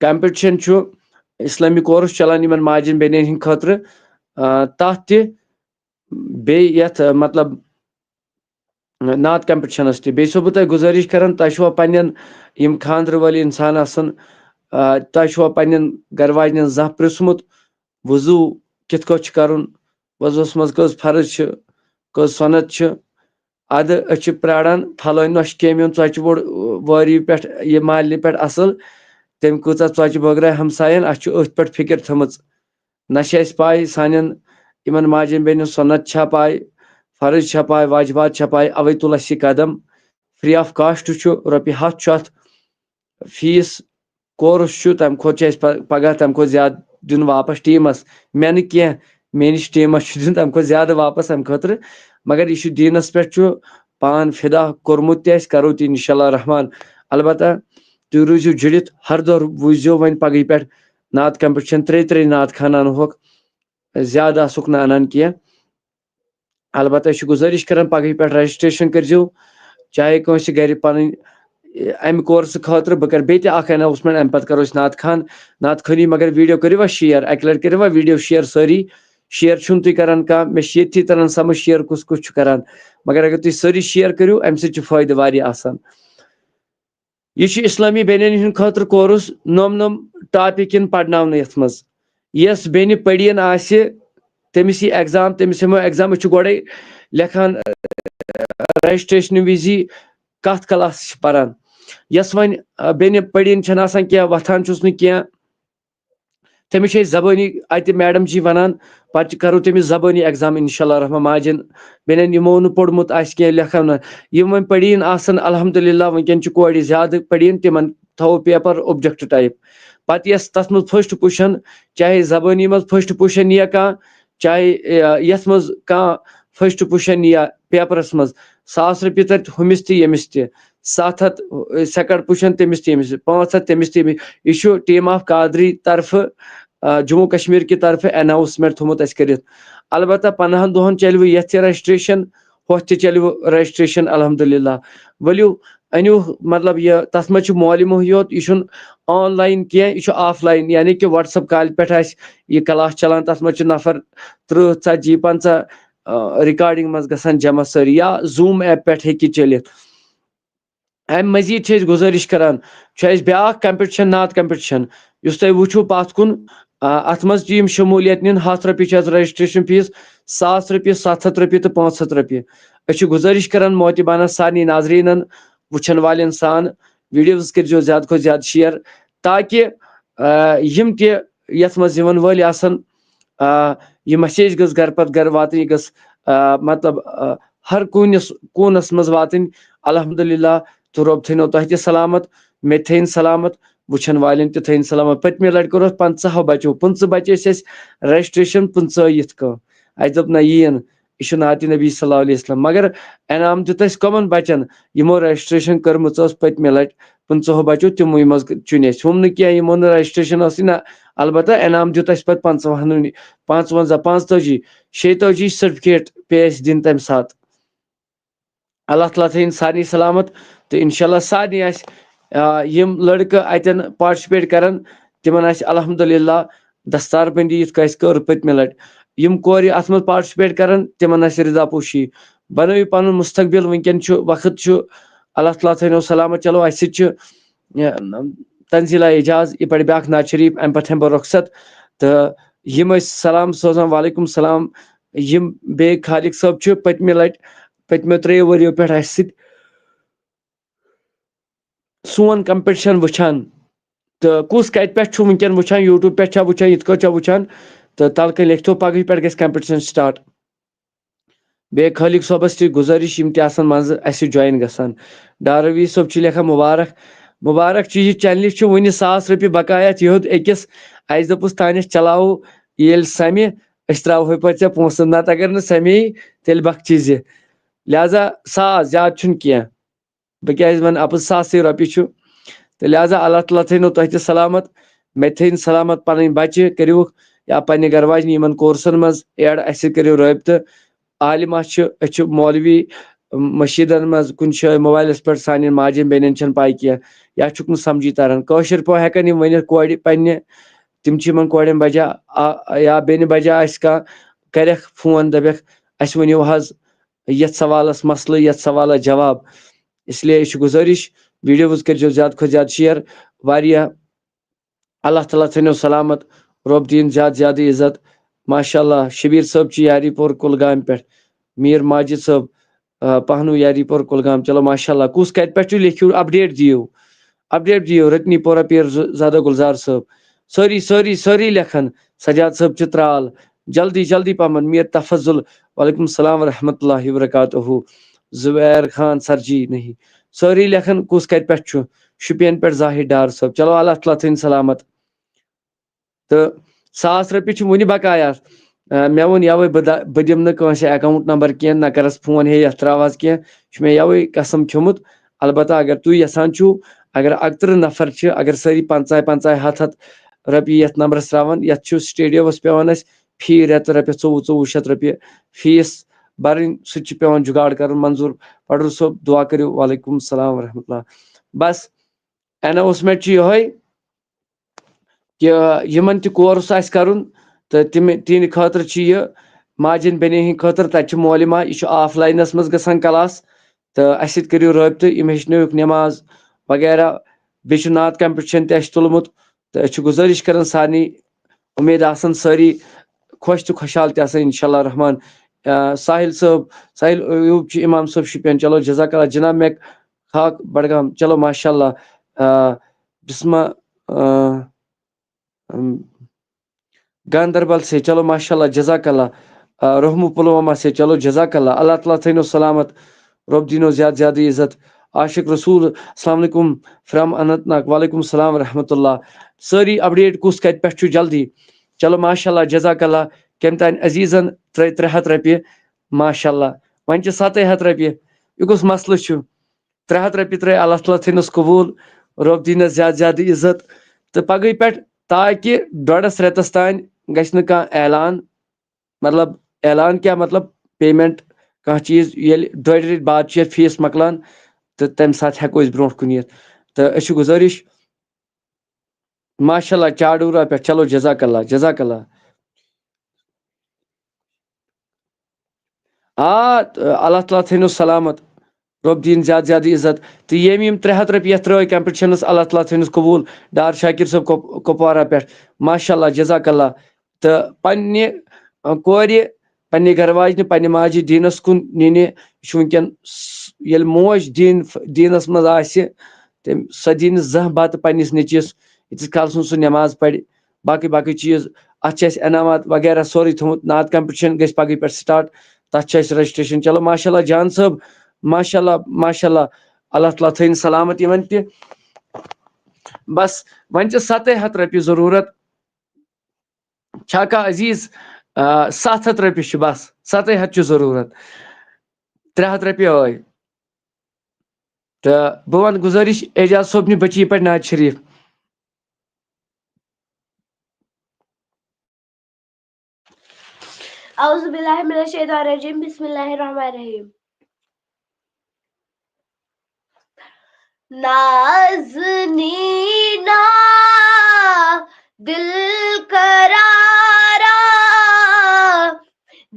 کمپٹیشن چھُ، اسلٲمی کورس چلان یِمن ماجن بیٚنٮ۪ن ہٕنٛدِ خٲطرٕ، آ، تتھ تہِ، بیٚیہِ یتھ، آ، مطلب، نعت کمپٹیشنس تہِ۔ بیٚیہِ چھُسو بہٕ تۄہہِ گُزٲرِش کران، تۄہہِ چھُوا پننٮ۪ن یِم خانٛدرٕ وٲلۍ انسان آسان، آ، تۄہہِ چھُوا پننٮ۪ن گرٕ واجنٮ۪ن زانٛہہ پرٛژھمُت، وضو کِتھ کٲٹھۍ چھُ کرُن، وضوس منٛز کٔژ فرض چھِ، کٔژ سُنت چھِ؟ ادٕ أسۍ چھِ پراران، فلٲنۍ نۄشہِ کیمۍ اوٚن ژۄچہِ ووٚڑ وٲری پٮ۪ٹھ، یہِ مالنہِ پٮ۪ٹھ اصل، تٔمۍ کۭژاہ ژۄچہِ بٲگرایہِ ہمساین، اسہِ چھُ أتھۍ پٮ۪ٹھ فکر تھٲمٕژ۔ نہ چھِ اَسہِ پَے سانٮ۪ن یِمن ماجٮ۪ن بیٚنٮ۪ن سُنت چھا پَے، فرض چھا پَے، واجبات چھا پَے، اَوَے تُل اَسہِ یہِ قدم۔ Free of cost چھُ، رۄپیہِ ہَتھ چھُ اَتھ فیٖس، کورس چھُ، تَمہِ کھۄتہٕ چھُ اَسہِ پَ-، پَگاہ تَمہِ کھۄتہٕ زیادٕ دیُن واپس ٹیٖمَس۔ مےٚ نہٕ کینٛہہ، میٛٲنِس ٹیٖمَس چھُ دیُن تَمہِ کھۄتہٕ زیادٕ واپس اَمہِ خٲطرٕ۔ مگر یہِ چھُ دیٖنَس پٮ۪ٹھ چھُ پان فِدا کوٚرمُت تہِ اَسہِ، کَرو تہِ اِنشاء اللہ رحمان۔ البتہ تُہۍ روٗزِو جُڑِتھ، ہر دۄہ وٕچھزیو وۄنۍ پَگہٕے پٮ۪ٹھ نعت کمپٹیشن، ترٛے ترٛے نعت خان انہوکھ، زیادٕ آسُکھ نہٕ انان کینٛہہ۔ البتہ أسۍ چھِ گُزٲرِش کران پگہٕے پٮ۪ٹھ رجسٹریشن کٔرزیو، چاہے کٲنٛسہِ گرِ پنٕنۍ، اَمہِ کورسہٕ خٲطرٕ۔ بہٕ کرٕ بیٚیہِ تہِ اکھ اناؤنسمنٹ، اَمہِ پتہٕ کرو أسۍ نعت خان، نعت خٲنی، مگر ویڈیو کٔرِو وۄنۍ شیئر، اَکہِ لٹہِ کٔرِو وۄنۍ ویڈیو شیئر سٲری۔ شیئر چھُنہٕ تُہۍ کران کانٛہہ، مےٚ چھِ ییٚتھی تران سمجھ شیئر کُس کُس چھُ کران، مگر اگر تُہۍ سٲری شیئر کٔرِو، اَمہِ سۭتۍ چھُ فٲیدٕ واریاہ آسان۔ یہِ چھُ اسلٲمی بیٚنٮ۪ن ہُنٛد خٲطرٕ کورس، نوٚم نوٚم ٹاپک یِن پرناونہٕ یتھ منٛز۔ یۄس بیٚنہِ پٔڑیٖن آسہِ، تٔمِس یی ایگزام، تٔمِس ہٮ۪مو ایگزام۔ أسۍ چھِ گۄڈے لیکھان، رجسٹریشن وِزِ کتھ کلاسس چھِ پران۔ یۄس وۄنۍ، آ، بیٚنہِ پٔڑیٖن چھنہٕ آسان کینٛہہ، وۄتھان چھُس نہٕ کینٛہہ، تٔمِس چھِ أسۍ زبٲنی اَتہِ میڈم جی وَنان، پَتہٕ چھِ، کَرو تٔمِس زبٲنی ایگزام اِنشاء اللہ الرحمٰن۔ ماجٮ۪ن بیٚنٮ۪ن یِمو نہٕ پوٚرمُت آسہِ کینٛہہ، لیکھو نہٕ، یِم وۄنۍ پٔڑیٖن آسَن، الحمدللہ وٕنکٮ۪ن چھِ کورِ زیادٕ پٔڑیٖن، تِمَن تھاوو پیپر اوبجیکٹ ٹائپ۔ پَتہٕ یۄس تَتھ منٛز فسٹ پوزیشن، چاہے زبٲنی منٛز فسٹ پوزیشن یِیا کانٛہہ، چاہے، اے، یَتھ منٛز کانٛہہ فسٹ پوزیشن یِیا پیپرَس منٛز، ساس رۄپیہِ تَرِ ہُمِس تہِ ییٚمِس تہِ، ستھ ہتھ، اے، سیکنڈ پوزیشن تٔمِس تہِ ییٚمِس، پانٛژھ ہتھ تٔمِس تہِ ییٚمِس۔ یہِ چھُ ٹیٖم آف قادری طرفہٕ، آ، جموں کشمیر کہِ طرفہٕ اناؤنسمنٹ تھوٚمُت اَسہِ کٔرِتھ۔ البتہ پندہن دۄہن چلہِ وۄنۍ یتھ تہِ رجسٹریشن، ہۄتھ تہِ چلہِ وۄنۍ رجسٹریشن الحمدللہ۔ ؤلِو، أنِو، مطلب، یہِ، تتھ منٛز چھُ معلومہٕ یوت، یہِ چھُنہٕ آن لاین کینٛہہ، یہِ چھُ آف لاین، یعنی کہِ WhatsApp کالہِ پٮ۪ٹھ آسہِ یہِ کلاس چلان، تتھ منٛز چھِ نفر ترٕٛہ، ژتجی، پنٛژاہ، آ، ریکارڈنگ منٛز گژھان جمع سٲری، یا Zoom ایپ پٮ۪ٹھ ہیٚکہِ چلِتھ۔ امہِ مزید چھِ أسۍ گُزٲرِش کران، چھُ اَسہِ بیٛاکھ کمپٹیشن، نعت کمپٹیشن، یُس تۄہہِ وٕچھِو پتھ کُن، آ، اتھ منٛز تہِ یِم شموٗلیت نِن، ہتھ رۄپیہِ چھِ اتھ رجسٹریشن فیس، ساس رۄپیہِ، ستھ ہتھ رۄپیہِ تہٕ پانٛژھ ہتھ رۄپیہِ۔ أسۍ چھِ گُزٲرِش کران محترمانہ سارنٕے ناظریٖنن، وٕچھن والٮ۪ن سان، ویڈیوز کٔرۍزیو زیادٕ کھۄتہٕ زیادٕ شیئر، تاکہِ، آ، یِم تہِ یتھ منٛز یِوان وٲلۍ آسن، آ، یہِ مسیج گٔژھ گرٕ پتہٕ گرٕ واتٕنۍ، یہِ گٔژھ، آ، مطلب، آ، ہر کُنِس کوٗنس منٛز واتٕنۍ۔ الحمدللہ، تہٕ رۄب تھٲینو تۄہہِ تہِ سلامت، مےٚ تہِ تھٲیِن سلامت، وٕچھن والٮ۪ن تہِ تھٲیِن سلامت۔ پٔتمہِ لٹہِ کوٚر اَتھ پنٛژاہو بچو، پٕنٛژٕہ بچہِ ٲسۍ اَسہِ رجسٹریشن، پٕنٛژٕہ یِتھ کٔنۍ۔ اَسہِ دوٚپ، نہ، یِیِن، یہِ چھُ نعتِ نبی صلی اللہ علیہ وسلم۔ مگر انعام دیُت اَسہِ کَمن بچن؟ یِمو رجسٹریشن کٔرمٕژ ٲس پٔتمہِ لٹہِ، پٕنٛژٕہو بَچو تِموٕے منٛز چُنۍ اَسہِ۔ ہُم نہٕ کینٛہہ، یِمو نہٕ registration ٲسٕے نہ، البتہ انعام دیُت اَسہِ پَتہٕ پنٛژٕہَن ہُنٛد، پانٛژوَنٛزاہ، پانٛژتٲجی، شیٚیہِ تٲجی certificate پیٚیہِ اَسہِ دِنۍ تَمہِ ساتہٕ۔ اللہ تعالیٰ تھٲیِن سارنٕے سلامت، تہٕ انشاءاللہ سارنٕے آسہِ، آ، یِم لڑکہٕ اَتٮ۪ن participate کرن، تِمن آسہِ الحمدللہ دستار بندی، یِتھ کٔنۍ اَسہِ کٔر پٔتمہِ لٹہِ۔ یِم کورِ اَتھ منٛز participate کرن، تِمن آسہِ رضا پوشی۔ بنٲوِو پنُن مستقبل، وٕنکیٚن چھُ وقت، چھُ، اللہ تعالیٰ تھٲینو سلامت۔ چلو، اَسہِ سۭتۍ چھُ، یہِ، تنزیلہ اعجاز، یہِ پرِ بیٛاکھ نعت شریف، اَمہِ پتہٕ ہٮ۪مہٕ بہٕ رخصت۔ تہٕ یِم ٲسۍ سلام سوزان، وعلیکم سلام۔ یِم بیگ خالق صٲب چھِ پٔتمہِ لٹہِ، پٔتمیو ترٛیٚیو ؤرِیو پٮ۪ٹھ اَسہِ سۭتۍ سون competition وٕچھان، تہٕ کُس کَتہِ پٮ۪ٹھ چھُ وٕنکیٚن وٕچھان، YouTube پٮ۪ٹھ چھا وٕچھان، یِتھ کٲٹھۍ چھا وٕچھان، تہٕ تَلہٕ کَنۍ لیکھتو، پَگہٕے پٮ۪ٹھ گژھِ competition start۔ بیٚیہِ خٲلِق صٲبَس تہِ گُزٲرِش، یِم تہِ آسَن منٛزٕ اَسہِ سۭتۍ join گژھان۔ ڈاروی صٲب چھِ لیکھان، مُبارک، مُبارک چھُ، یہِ challenge چھُ وُنہِ ساس رۄپیہِ بقایا، یہِ ہیوٚت أکِس، اَسہِ دوٚپُس، تانٮ۪تھ چلاوو، ییٚلہِ سَمہِ، أسۍ ترٛاوہوے پَتہٕ ژےٚ پونٛسہٕ، نَتہٕ اگر نہٕ سَمے، تیٚلہِ بخچی زِ۔ لہذا ساس، زیادٕ چھُنہٕ کینٛہہ۔ بہٕ کیٛازِ وَنہٕ اَپُز، ساسٕے رۄپیہِ چھُ۔ تہٕ لہذا اللہ تعالیٰ تھٲینو تۄہہِ تہِ سلامت، مےٚ تہِ تھٲیِن سلامت، پَنٕنۍ بَچہِ کٔرِوُکھ یا پَنٕنہِ گَرٕ واجنہِ یِمَن کورسَن منٛز add، اَسہِ سۭتۍ کٔرِو رٲبطہٕ۔ عالِم اَسہِ چھِ، أسۍ چھِ مولوی مٔشیٖدَن منٛز کُنہِ جایہِ موبایلَس پٮ۪ٹھ، سانٮ۪ن ماجٮ۪ن بیٚنٮ۪ن چھَنہٕ پَے کینٛہہ یا چھُکھ نہٕ سَمجھی تَران۔ کٲشِر پٲٹھۍ ہٮ۪کَن یِم ؤنِتھ کورِ پنٛنہِ، تِم چھِ یِمَن کورٮ۪ن بَجا، آ، یا بیٚنہِ بَجا آسہِ کانٛہہ، کَرٮ۪کھ فون، دَپٮ۪کھ، "اَسہِ ؤنِو حظ یَتھ سوالَس مسلہٕ، یَتھ سوالَس جواب۔" اس لیے چھِ گُزٲرِش، videos کٔرۍزیو زیادٕ کھۄتہٕ زیادٕ share۔ واریاہ اللہ تعالیٰ تھٲینو سلامت، رۄب دِیِن زیادٕ زیادٕ عزت۔ ماشاء اللہ، شبیٖر صٲب چھِ یاری پور کُلگامہِ پٮ۪ٹھ، میٖر ماجد صٲب، آ، پہنو یاری پور کُلگام۔ چلو، ماشاء اللہ، کُس کَتہِ پٮ۪ٹھ چھُ، لیکھِو، update دِیِو، update دِیِو، رتنی پورہ پیر ز-، زادہ گُلزار صٲب۔ سٲری، سٲری، سٲری لیکھن، سجاد صٲب چھِ ترال۔ جلدی، جلدی پہمن، میٖر تفضل، وعلیکم السلام ورحمۃ اللہ وبرکاتہ۔ زبیر خان سر جی نہیں۔ سٲری لیکھن، کُس کَتہِ پٮ۪ٹھ چھُ؟ شُپین پٮ۪ٹھ زاہد ڈار صٲب۔ چلو، اللہ تعالیٰ تھٲیِن سلامت۔ تہٕ ساس رۄپیہِ چھِ وُنہِ بقایا۔ آ، مےٚ ووٚن یَوَے، بہٕ دَ-، بہٕ دِمہٕ نہٕ کٲنٛسہِ account number کینٛہہ، نہ کَرَس فون، "ہے، یَتھ ترٛاو حظ کینٛہہ۔" چھُ مےٚ یَوَے قسم کھیوٚمُت۔ البتہ اگر تُہۍ یَژھان چھُو، اگر اَکتٕرٛہ نفر چھِ، اگر سٲری پنٛژاہ پنٛژاہ، ہَتھ ہَتھ رۄپیہِ یَتھ نمبرَس ترٛاوَن، یَتھ چھُ stadium-َس پٮ۪وان اَسہِ fee رٮ۪تہٕ رۄپیَس ژوٚوُہ ژوٚوُہ شیٚتھ رۄپیہِ fees بَرٕنۍ، سُہ تہِ چھُ پٮ۪وان جُگاڑ کَرُن۔ منظوٗر پَڈُر صٲب، دُعا کٔرِو۔ وعلیکم السلام ورحمۃ اللہ۔ بس، announcement چھِ یِہوٚے کہِ یِمَن تہِ course آسہِ کَرُن، تہٕ تِم، تِہِنٛدِ خٲطرٕ چھِ یہِ ماجہِ ہِنٛدِ بیٚنہِ ہِنٛدِ خٲطرٕ، تَتہِ چھِ مولِما، یہِ چھُ offline-َس منٛز گژھان class، تہٕ اَسہِ سۭتۍ کٔرِو رٲبطہٕ، یِم ہیٚچھنٲوِکھ نٮ۪ماز وغیرہ، بیٚیہِ چھُ نعت competition تہِ اَسہِ تُلمُت، تہٕ أسۍ چھِ گُزٲرِش کَران سارنٕے، اُمید آسَن سٲری خۄش تہٕ خۄشحال تہِ آسَن اِنشاء اللہ الرحمٰن۔ آ، ساحِل صٲب، ساحِل ایوٗب چھُ اِمام صٲب شُپین، چلو جزاک اللہ۔ جناب میک خاک بڈگام، چلو ماشاء اللہ۔ آ، بسمہ، آ، اَم، گاندربل سے، چلو ماشاء اللہ، جزاک اللہ۔ آ، رحمو پلوامہ سے، چلو جزاک اللہ۔ اللہ تعالیٰ تھٲینو سلامت، رۄب دیٖنو زیادٕ زیادٕ عزت۔ عاشق رسول، السلام علیکم from اننت ناگ، وعلیکم السلام ورحمۃ اللہ۔ سٲری update کُس کَتہِ پٮ۪ٹھ چھُ، جلدی۔ چلو ماشاء اللہ، جزاک اللہ۔ کٔمۍ تانۍ عزیٖزن ترٛٲے ترٛےٚ ہَتھ رۄپیہِ، ماشاء اللہ۔ وۄنۍ چھِ سَتَے ہَتھ رۄپیہِ، یہِ کُس مسلہٕ چھُ؟ ترٛےٚ ہَتھ رۄپیہِ ترٛٲے، اللہ تعالیٰ تھٲینَس قبوٗل، رۄب دیٖنَس زیادٕ زیادٕ عزت۔ تہٕ پَگہٕے پٮ۪ٹھ تاکہِ ڈۄڈَس رٮ۪تَس تانۍ گژھِ نہٕ کانٛہہ اعلان، مطلب، اعلان کیٛاہ، مطلب، payment، کانٛہہ چیٖز، ییٚلہِ ڈۄڈِ رٮ۪تۍ بعد چھُ یَتھ fees مۄکلان، تہٕ تَمہِ ساتہٕ ہٮ۪کو أسۍ برٛونٛٹھ کُن یِتھ۔ تہٕ أسۍ چھِ گُزٲرِش، ماشاء اللہ، چاڈورہ پٮ۪ٹھ، چلو، جزاک اللہ، جزاک اللہ۔ آ، تہٕ اللہ تعالیٰ تھٲینو سلامت، رۄب دیٖن زیادٕ زیادٕ عزت۔ تہٕ ییٚمۍ یِم ترٛےٚ ہَتھ رۄپیہِ یَتھ ترٛٲے competition-َس، اللہ تعالیٰ تھٲینَس قبوٗل۔ ڈار شاکر صٲب کۄپ-، کۄپوارہ پٮ۪ٹھ، ماشاء اللہ، جزاک اللہ۔ تہٕ پنٛنہِ، آ، کورِ، پنٛنہِ گَرٕ واجنہِ، پنٛنہِ ماجہِ دیٖنَس کُن نِنہِ، یہِ چھُ وٕنکٮ۪ن س-، ییٚلہِ موج دیٖن، دیٖنَس منٛز آسہِ، تٔمۍ، سۄ دِیہِ نہٕ زانٛہہ بَتہٕ پنٛنِس نیٚچوِس، ییٖتِس کالَس نہٕ سُہ نٮ۪ماز پَرِ۔ باقٕے باقٕے چیٖز، اَتھ چھِ اَسہِ انعامات وغیرہ سورُے تھوٚمُت۔ نعت competition گژھِ پَگہٕے پٮ۪ٹھ start، تَتھ چھِ اَسہِ registration۔ چلو، ماشاء اللہ جان صٲب، ماشاء اللہ، ماشاء اللہ، اللہ تعالیٰ تھٲیِن سلامت یِمَن تہِ۔ بس، وۄنۍ چھِ سَتَے ہَتھ رۄپیہِ ضروٗرت۔ چھا کانٛہہ عزیٖز؟ آ، سَتھ ہَتھ رۄپیہِ چھِ بس، سَتَے ہَتھ چھِ ضروٗرت۔ ترٛےٚ ہَتھ رۄپیہِ ٲے۔ تہٕ بہٕ وَنہٕ گُزٲرِش اعجاز صٲبنہِ بٔچی پَرِ نعت شریٖف۔ اعوذ باللہ من الشیطان الرجیم، بسم اللہ الرحمن الرحیم۔ نازنینا، دل قرارا،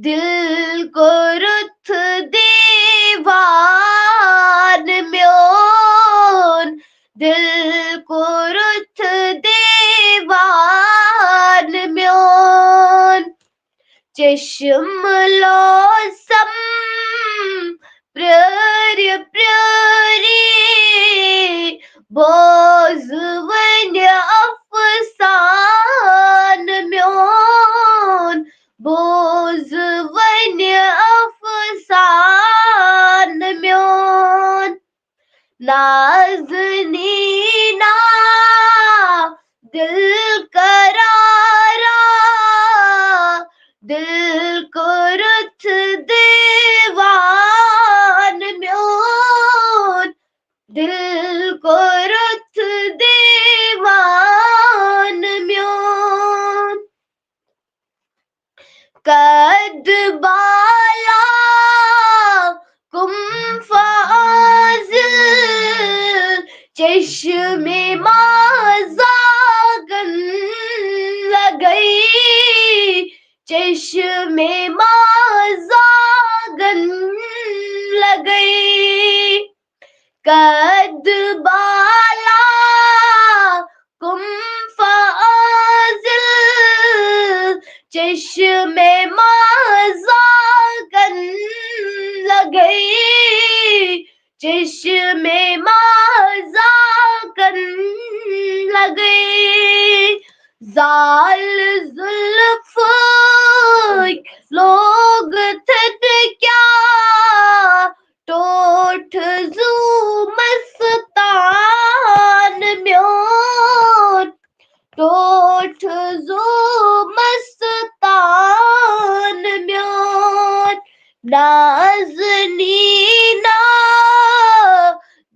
دل کوٚرُتھ دیوان میون، دل کوٚرُتھ دیوان میون۔ چشم لوسم پرٛٲرۍ پرٛٲرۍ، بوز وۄنۍ افسان میون، بوز وۄنۍ افسان میون۔ نازنینا، دل قرارا، دل کوٚرُتھ دیوان میون، دل کوٚرُتھ دیوان میون۔ قد بالا کم فاضل، چشم مازاگن لگئی، چشم مازاگن لگئی۔ قد بالا کم فاضل، چشم مازاگن لگئی، چشم مازاگن لگئی۔ زال زلفٕکۍ لوگ تھد کیٛاہ، ٹوٹھ زو مستان میون، ٹوٹھ زو مستان میون۔ نازنینا،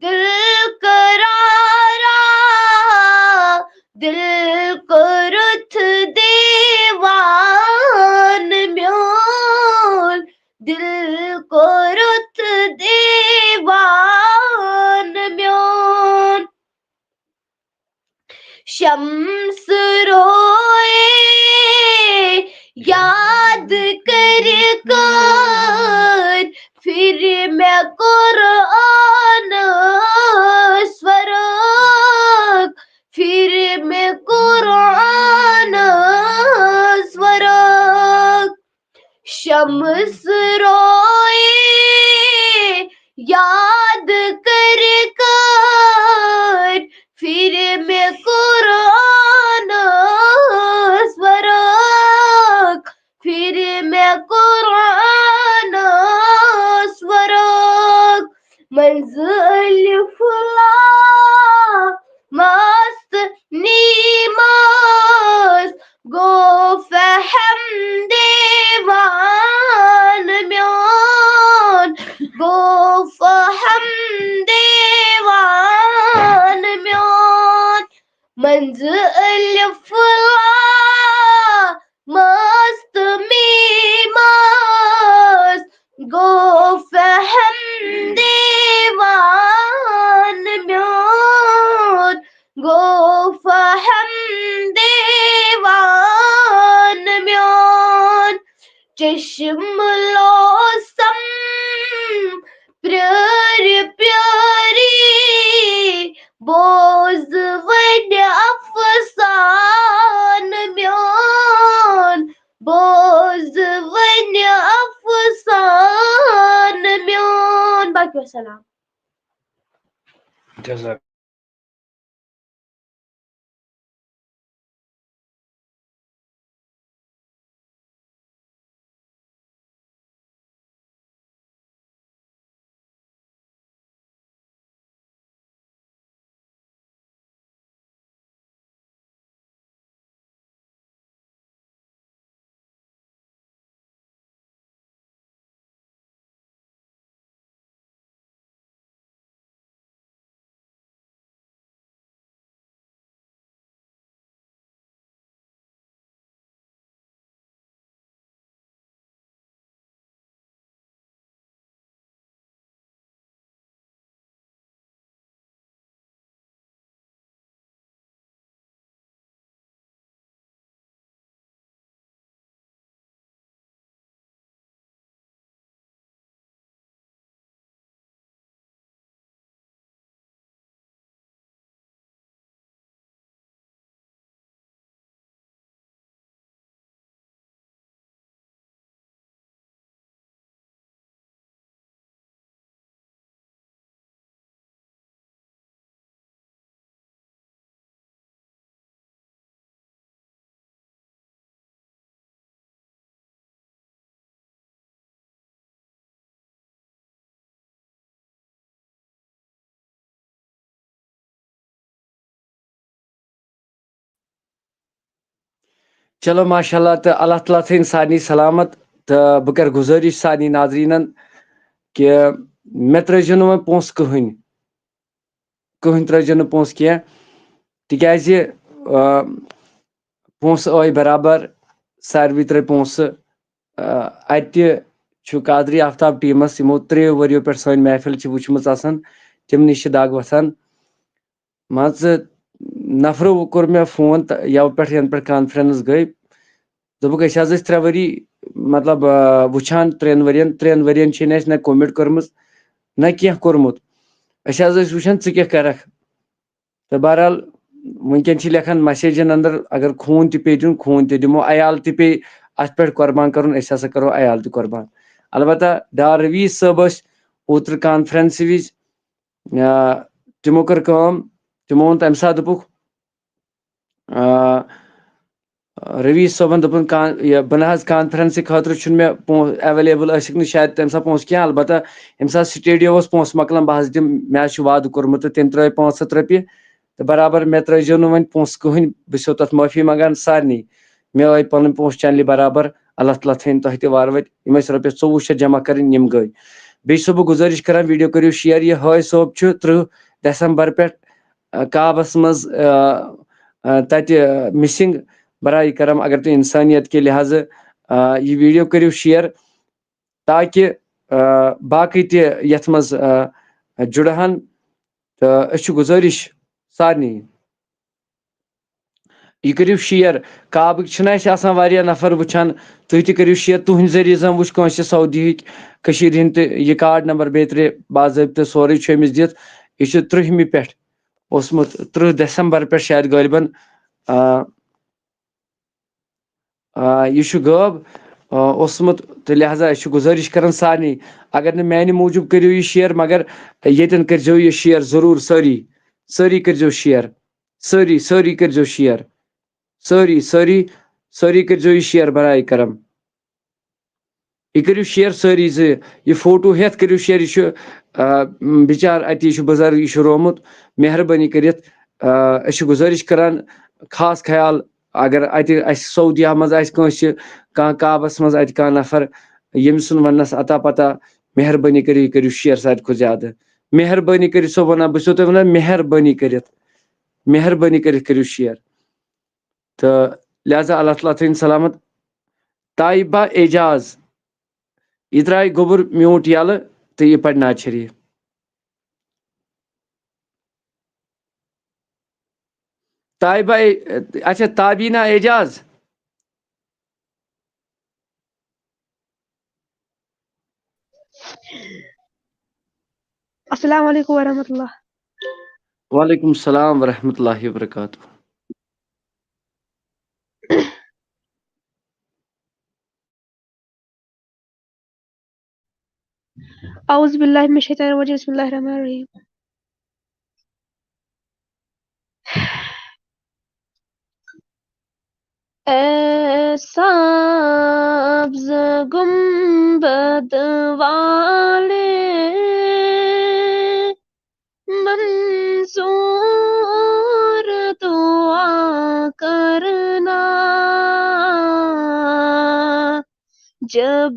دل قرارا، دل کوٚرُتھ دیوان میون، دل کوٚرُتھ دیوان میون۔ شمس روئے یاد کر کر، پھر میں قرآنس ورق، پھر میں قرآنس ورق۔ شمس روئے یاد کر کر، پھر میں قرآنس ورق، پھر میں قرآنس ورق۔ منزل الف لام مست نیمس، گوٚو فہم دیوان میون، گوٚو فہم دیوان میون۔ منزل الف لام مست میمس، گوٚو فہم دیوان میون، گوٚو فہم دیوان میون۔ چشم لوسم پرٛٲرۍ پرٛٲرۍ، بوز وۄنۍ افسان میون، بوز وۄنۍ افسان میون۔ باقی وسلام۔ جزاک۔ چلو، ماشاء اللہ، تہٕ اللہ تعالیٰ تھٲیِن سارنٕے سلامت۔ تہٕ بہٕ کرٕ گُزٲرِش سارنٕے ناظریٖنن کہِ مےٚ ترٲیزیو نہٕ وۄنۍ پونٛسہٕ کٕہٕنۍ، کٕہٕنۍ ترٲیزیو نہٕ پونٛسہٕ کینٛہہ، تِکیازِ، آ، پونٛسہٕ ٲے برابر، ساروٕے ترٲے پونٛسہٕ۔ آ، اَتہِ چھُ قادری آفتاب ٹیٖمَس، یِمو ترٛیٚیو ؤرِیو پٮ۪ٹھ سٲنۍ محفل چھِ وٕچھمٕژ آسان، تِمنٕے چھِ دَگ وۄتھان۔ مان ژٕ، نفرو کوٚر مےٚ فون تہٕ یَوٕ پٮ۪ٹھ، یَنہٕ پٮ۪ٹھ کانفرنس گٔے، دوٚپُکھ، "أسۍ حظ ٲسۍ ترٛےٚ ؤری، مطلب، آ، وٕچھان ترٛٮ۪ن ؤرین، ترٛٮ۪ن ؤرین چھے نہٕ اَسہِ نہ کومٹ کٔرمٕژ، نہ کینٛہہ کوٚرمُت۔ أسۍ حظ ٲسۍ وٕچھان، ژٕ کیٛاہ کَرَکھ۔" تہٕ بہرحال، وٕنکیٚن چھِ لیکھان مسیجن اندر، اگر خوٗن تہِ پیٚیہِ دیُن، خوٗن تہِ دِمو، عیال تہِ پیٚیہِ اَتھ پٮ۪ٹھ قۄربان کَرُن، أسۍ ہسا کَرو عیال تہِ قۄربان۔ البتہ ڈار رویٖس صٲب ٲسۍ اوترٕ کانفرنسہِ وِزِ، آ، تِمو کٔر کٲم، تِمو ووٚن تَمہِ ساتہٕ، دوٚپُکھ، آ، رویٖس صٲبن دوٚپُن، کان-، یہِ، بہٕ نہ حظ کانفرنسہِ خٲطرٕ چھُنہٕ مےٚ پونٛسہٕ ایویلیبل، ٲسِکھ نہٕ شاید تَمہِ ساتہٕ پونٛسہٕ کینٛہہ، البتہ ییٚمہِ ساتہٕ سٹیڈیو اوس پونٛسہٕ مۄکلان، بہٕ حظ دِمہٕ، مےٚ حظ چھُ وعدٕ کوٚرمُت، تہٕ تٔمۍ ترٛٲے پانٛژھ ہَتھ رۄپیہِ، تہٕ برابر مےٚ ترٲیزیو نہٕ وۄنۍ پونٛسہٕ کٕہٕنۍ، بہٕ چھُسو تَتھ معٲفی منٛگان سارنٕے۔ مےٚ ٲے پَنٕنۍ پونٛسہٕ چَنلہِ برابر، اللہ تعالیٰ تھٲیِن تۄہہِ تہِ وارٕ وٲتۍ۔ یِم ٲسۍ رۄپیَس ژوٚوُہ شیٚتھ جمع کَرٕنۍ، یِم گٔے۔ بیٚیہِ چھُسو بہٕ گُزٲرِش کَران، ویٖڈیو کٔرِو شِیَر۔ یہِ ہٲے صٲب چھُ تٕرٛہ دسمبر پٮ۪ٹھ، آ، کابَس منٛز، آ، آ، تَتہِ، آ، مسنگ۔ برائے کرم، اگر تُہۍ انسانیت کہِ لحاظہٕ، آ، یہِ ویٖڈیو کٔرِو شِیَر، تاکہِ، آ، باقٕے تہِ یَتھ منٛز، آ، جُڑہَن۔ تہٕ أسۍ چھِ گُزٲرِش سارنٕے، یہِ کٔرِو شِیَر۔ کابٕکۍ چھِنہٕ اَسہِ آسان واریاہ نفر وٕچھان، تُہۍ تہِ کٔرِو شِیَر۔ تُہٕنٛدِ ذٔریعہٕ زَن وٕچھ کٲنٛسہِ سعودی ہٕکۍ کٔشیٖرِ ہِنٛدۍ تہِ یہِ کارڈ نمبر بیترِ باضٲبطہٕ سورُے چھُ أمِس دِتھ۔ یہِ چھُ ترٛہمہِ پٮ۪ٹھ اوسمُت، ترٛہ دسمبر پٮ۪ٹھ شاید غٲلباً، آ، آ، یہِ چھُ غٲب، آ، اوسمُت، تہٕ لہذا أسۍ چھِ گُزٲرِش کران سارنٕے، اگر نہٕ میانہِ موٗجوٗب کٔرِو یہِ شِیَر، مگر ییٚتٮ۪ن کٔرۍزیو یہِ شِیَر ضروٗر سٲری، سٲری کٔرۍزیو شِیَر، سٲری، سٲری کٔرۍزیو شِیَر، سٲری، سٲری، سٲری کٔرۍزیو یہِ شِیَر برائے کرم۔ یہِ کٔرِو شِیَر سٲری زِ یہِ فوٹو ہٮ۪تھ کٔرِو شِیَر۔ یہِ چھُ، آ، بِچار اَتی چھُ بُزرگ، یہِ چھُ رومُت۔ مہربٲنی کٔرِتھ، آ، أسۍ چھِ گُزٲرِش کران، خاص خیال اگر اَتہِ اَسہِ سعودیہ منٛز آسہِ کٲنٛسہِ، کانٛہہ کعبَس منٛز اَتہِ کانٛہہ نفر، ییٚمۍ سُنٛد وَننَس اَتا پَتا، مہربٲنی کٔرِو یہِ کٔرِو شِیَر ساروی کھۄتہٕ زیادٕ۔ مہربٲنی کٔرِو سو وَنان، بہٕ چھُسو تۄہہِ وَنان، مہربٲنی کٔرِتھ، مہربٲنی کٔرِتھ کٔرِو شِیَر۔ تہٕ لہذا اللہ تعالیٰ تھٲیِن سلامت۔ طیبہ اعجاز، یہِ درٛاے گوٚبُر میوٗٹ یَلہٕ تہٕ یہِ پَرِ نعت شریٖف۔ طیبہ اے-، اچھا، تابینا اعجاز۔ السلام علیکم ورحمۃ اللہ۔ وعلیکم السلام ورحمۃ اللہ وبرکاتہ۔ اعوذ باللہ من الشیطان الرجیم، بسم اللہ الرحمن الرحیم۔ اے سبز گنبد والے، منظور دعا کرنا، جب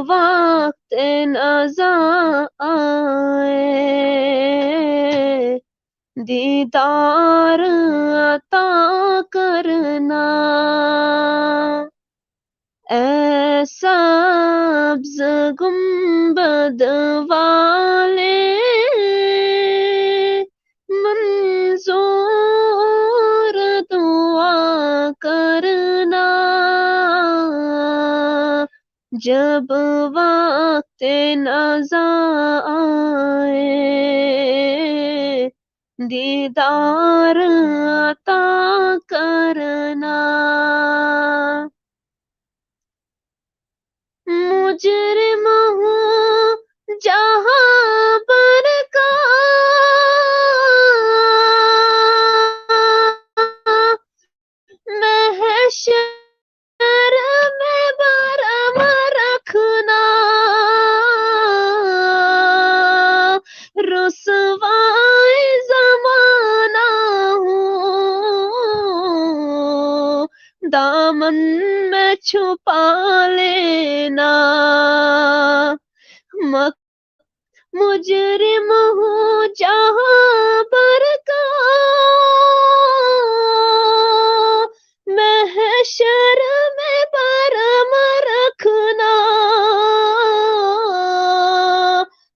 وقت نزا آئے، دیدار عطا کرنا۔ اے سبز گنبد والے، منظور دعا کرنا، جب وقت نزا آئے، دیدار عطا کرنا۔ مجرم ہوں جہاں بھر کا، محشر میں برم رکھنا، رسوائے زمانہ ہوں، دامن میں چھپا لینا۔ مک مجرم ہوں جہاں بر کا، محشر میں برم رکھنا۔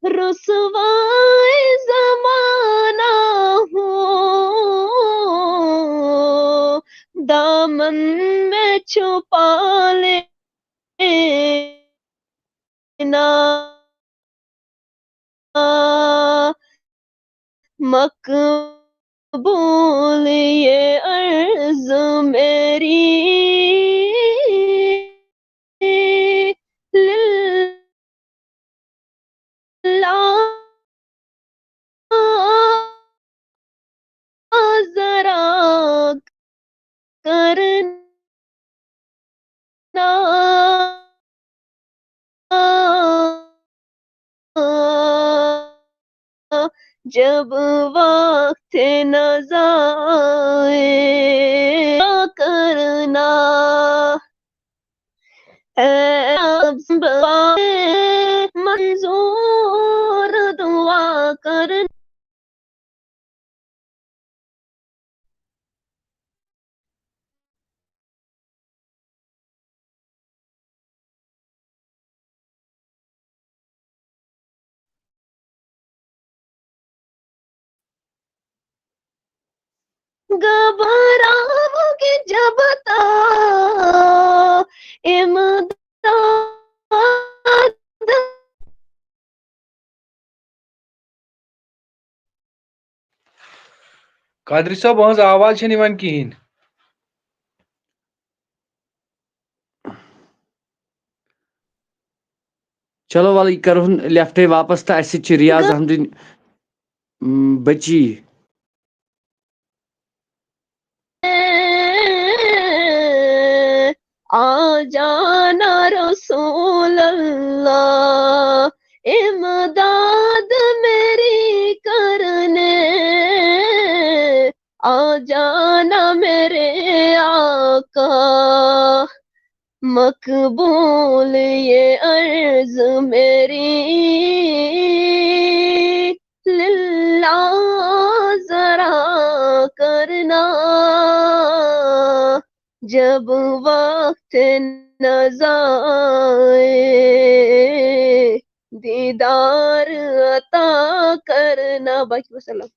رسوائے زمانہ ہوں، دامن میں چھپا لینا۔ مقبول یہ عرض میری، للہ ذرا کرنا۔ جب وقت نزا کرنا، اے رب منظور دعا کرنا۔ گھبراؤ گے جب تو امداد۔ قادری صٲب، أہٕنٛز آواز چھَنہٕ یِوان کِہیٖنۍ۔ چلو، وَلہٕ، یہِ کَرہون لیفٹے واپس، تہٕ اَسہِ سۭتۍ چھِ ریاض احمدٕنۍ، م، بچی۔ آ جانا رسول اللہ، امداد میری کرنے، آ جانا میرے آقا۔ مقبول یہ عرض میری، للہ ذرا کرنا، جب وقت نزا دیدار عطا کرنا۔ باقی وسلام۔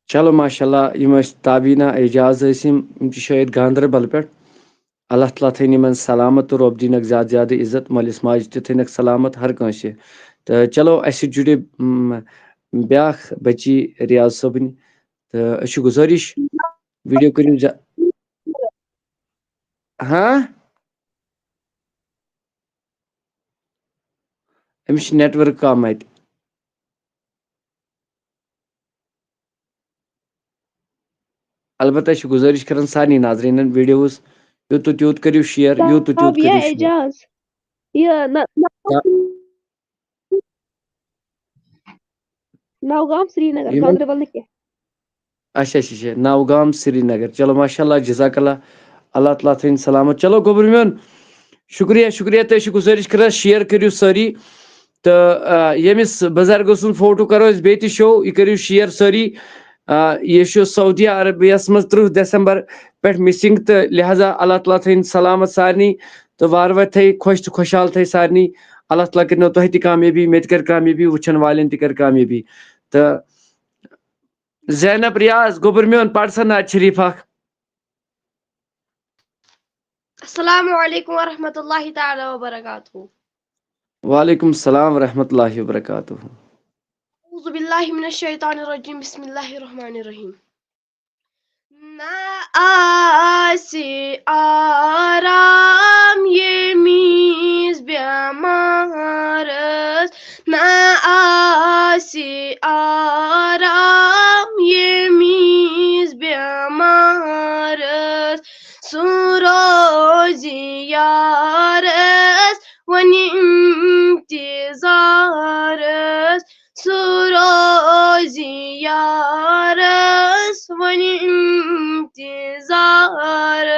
چلو، ماشاءاللہ، یِم ٲسۍ تابیٖنا اعجاز ٲسۍ یِم، یِم چھِ شٲید گاندربل پٮ۪ٹھ۔ اللہ تعالیٰ تھٲیِن یِمن سلامت تہٕ رۄب دِنَکھ زیادٕ زیادٕ عزت، مٲلِس ماجہِ تہِ تھٲینَکھ سلامت ہر کٲنٛسہِ۔ تہٕ چلو، اَسہِ سۭتۍ جُڑے، م، بیٛاکھ بچی ریاض صٲبٕنۍ۔ تہٕ أسۍ چھِ گُزٲرِش، ویٖڈیو کٔرِو زیا-، ہاں؟ أمِس چھِ network کم اَتہِ۔ البتہ چھِ گُزٲرِش کران سارنٕے ناظریٖنَن videos یوٗت تہٕ تیوٗت کٔرِو share، یوٗت تہٕ تیوٗت تاب یا کٔرِو share۔ اعجاز۔ یہِ نہ، نہ، یا نوگام سرینگر، یِمن گاندربل نہٕ کینٛہہ۔ اچھا، اچھا، اچھا، نوگام سرینگر۔ چلو، ماشاءاللہ، جزاک اللہ، اللہ تعالیٰ تھٲیِن سلامت۔ چلو، گوٚبُر میون، شُکریہ، شُکریہ، تُہۍ چھِو گُزٲرِش کران، share کٔرِو سٲری۔ تہٕ، آ، ییٚمِس بُزرگہٕ سُنٛد فوٹو کرو أسۍ بیٚیہِ تہِ show، یہِ کٔرِو share سٲری۔ آ، یہِ چھُ سعودی عربیَس منٛز ترٕٛہ دسمبر پٮ۪ٹھ missing، تہٕ لہذا اللہ تعالیٰ تھٲیِن سلامت سارنٕے، تہٕ وارٕ وارٕ تھٲیِن خۄش تہٕ خۄشحال تھٲیِن سارنٕے۔ اللہ تعالیٰ کٔرِنو تۄہہِ تہِ کامیٲبی، مےٚ تہِ کٔر کامیٲبی، وٕچھن والٮ۪ن تہِ کٔر کامیٲبی۔ تہٕ زینب ریاض، گوٚبُر میون، پَر سا نعت شریٖف اکھ۔ السلام علیکم ورحمۃ اللہ تعالیٰ وبرکاتہ۔ وعلیکم السلام ورحمۃ اللہ وبرکاتہ۔ اعوذ باللہ من الشیطان الرجیم، بسم اللہ الرحمن الرحیم۔ نہ آسہِ آرام ییٚمِس بٮ۪مارس، نہ آسہِ آرام ییٚمِس بٮ۪مارس، سُہ روزِ یارس وۄنۍ اِنتظارس۔ سُہ روزِ یارس وۄنۍ اِنتظارس۔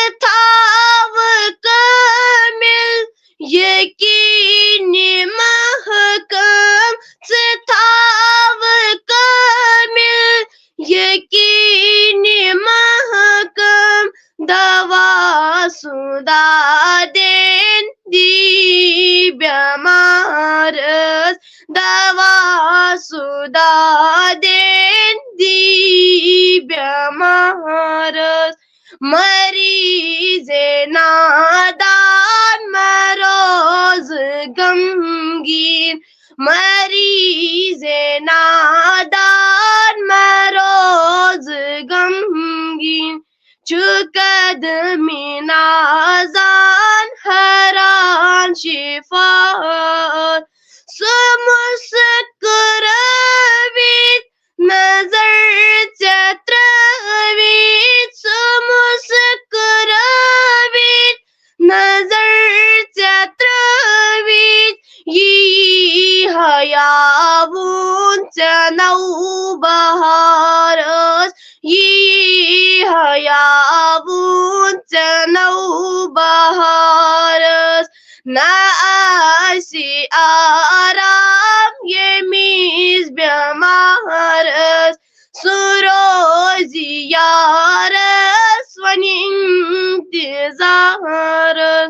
تھاو کٲمِل یقیٖنی محکم، ژٕ تھاو کٲمِل یقیٖنی محکم، دوا سُدا دین دی بٮ۪مارس، دوا سُدا دین دی بٮ۪مارس۔ مریض نادان مہ روز غمگین، مریض نادان مہ روز غمگین۔ چھُ قدمی نازان حیران شفاعت۔ سُہ مسکرٲوِتھ نظر ژےٚ ترٲوِتھ، سُہ مسکرٲوِتھ نظر ژےٚ ترٲوِتھ، یی حیاوُن ژےٚ نو بہارس، یی حیاوُن ژےٚ نو بہارس۔ نہ آسہِ آرام ییٚمِس بٮ۪مارس، سُہ روزِ یارس وۄنۍ انتظارس۔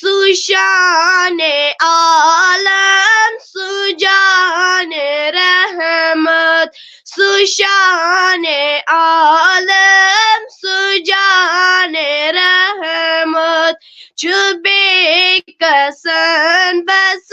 سُہ شانِ عالم، سُہ جانِ رحمت، سُہ شانِ عالم، سُہ جانِ رحمت۔ چھُ بے کسن بس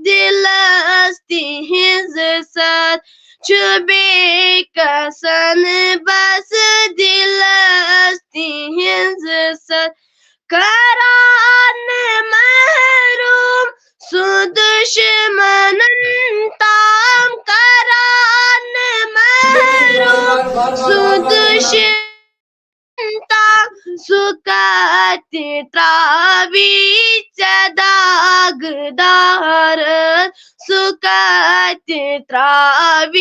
دلس تِہنٛز ست، چھُ بے کسن بس دلس تِہنٛز ست۔ کران محروم سُہ دشمنن تام، کران محروم سُہ دشمن تام، سُہ کتہِ تراوِ ژےٚ داغ دارس، سُہ کتہِ تراوِ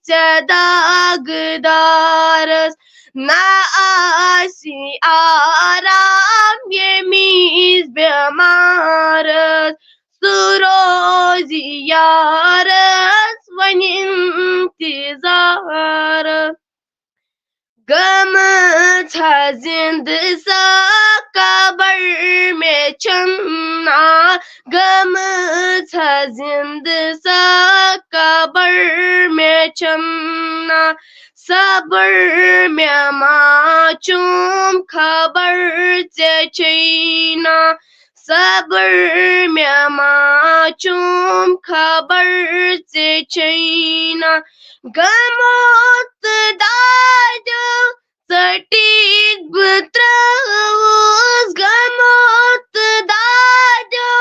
ژےٚ داغ دارس۔ نہ آسہِ آرام ییٚمِس بٮ۪مارس، سُہ روزِ یارس وۄنۍ انتظارس۔ گٔمٕژ ہا زِندٕ سۄ قبر مےٚ چھَنا، گٔمٕژ ہا زِندٕ سۄ قبر مےٚ چھَنا۔ صبر مےٚ ما چھُم خبر ژےٚ چھے نا، صبر مےٚ ما چھُم خبر ژےٚ چھے نا۔ غمو تہٕ دادیو ژٔٹِتھ بہٕ ترٛٲوُس، غمو تہٕ دادیو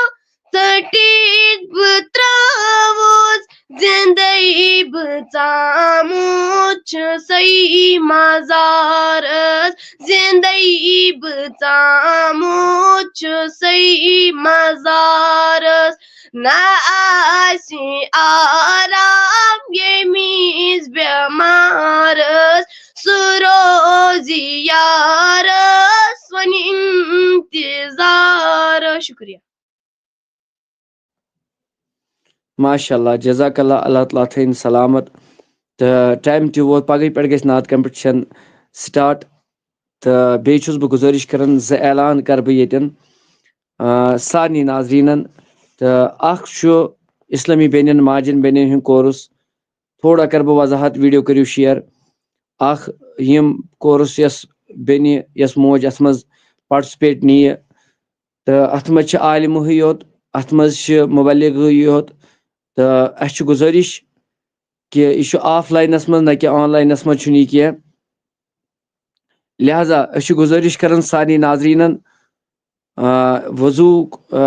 ژٔٹِتھ بہٕ ترٛٲوُس۔ زِندَے بہٕ ژامُت چھُسَے مزارَس، زِندَے بہٕ ژامُت چھُسَے مزارَس۔ نہ آسہِ آرام ییٚمِس بٮ۪مارَس، سُہ روزِ یارَس وۄنۍ اِنتِظارَس۔ شُکریہ۔ ماشاء اللہ، جزاک اللہ، اللہ تعالیٰ تھٲیِن سلامت۔ تہٕ ٹایم تہِ ووت، پگہٕے پٮ۪ٹھ گژھِ نعت کمپٹیشن سٹارٹ۔ تہٕ بیٚیہِ چھُس بہٕ گُزٲرِش کران، زٕ اعلان کرٕ بہٕ ییٚتٮ۪ن، آ، سارنٕے ناظریٖنن۔ تہٕ اکھ چھُ اسلٲمی بیٚنٮ۪ن ماجٮ۪ن بیٚنٮ۪ن ہُنٛد کورس، تھوڑا کرٕ بہٕ وضاحت، ویڈیو کٔرِو شیئر۔ اکھ یِم کورس یۄس بیٚنہِ، یۄس موج اتھ منٛز پارٹسپیٹ نِیہِ، تہٕ اتھ منٛز چھِ عالمٕے یوت، اتھ منٛز چھِ مبلغٕے یوت۔ تہٕ اسہِ چھِ گُزٲرِش کہِ یہِ چھُ آف لاینس منٛز، نہ کہِ آن لاینس منٛز چھُنہٕ یہِ کینٛہہ۔ لہذا أسۍ چھِ گُزٲرِش کران سارنٕے ناظریٖنن، آ، وضوٗک، آ،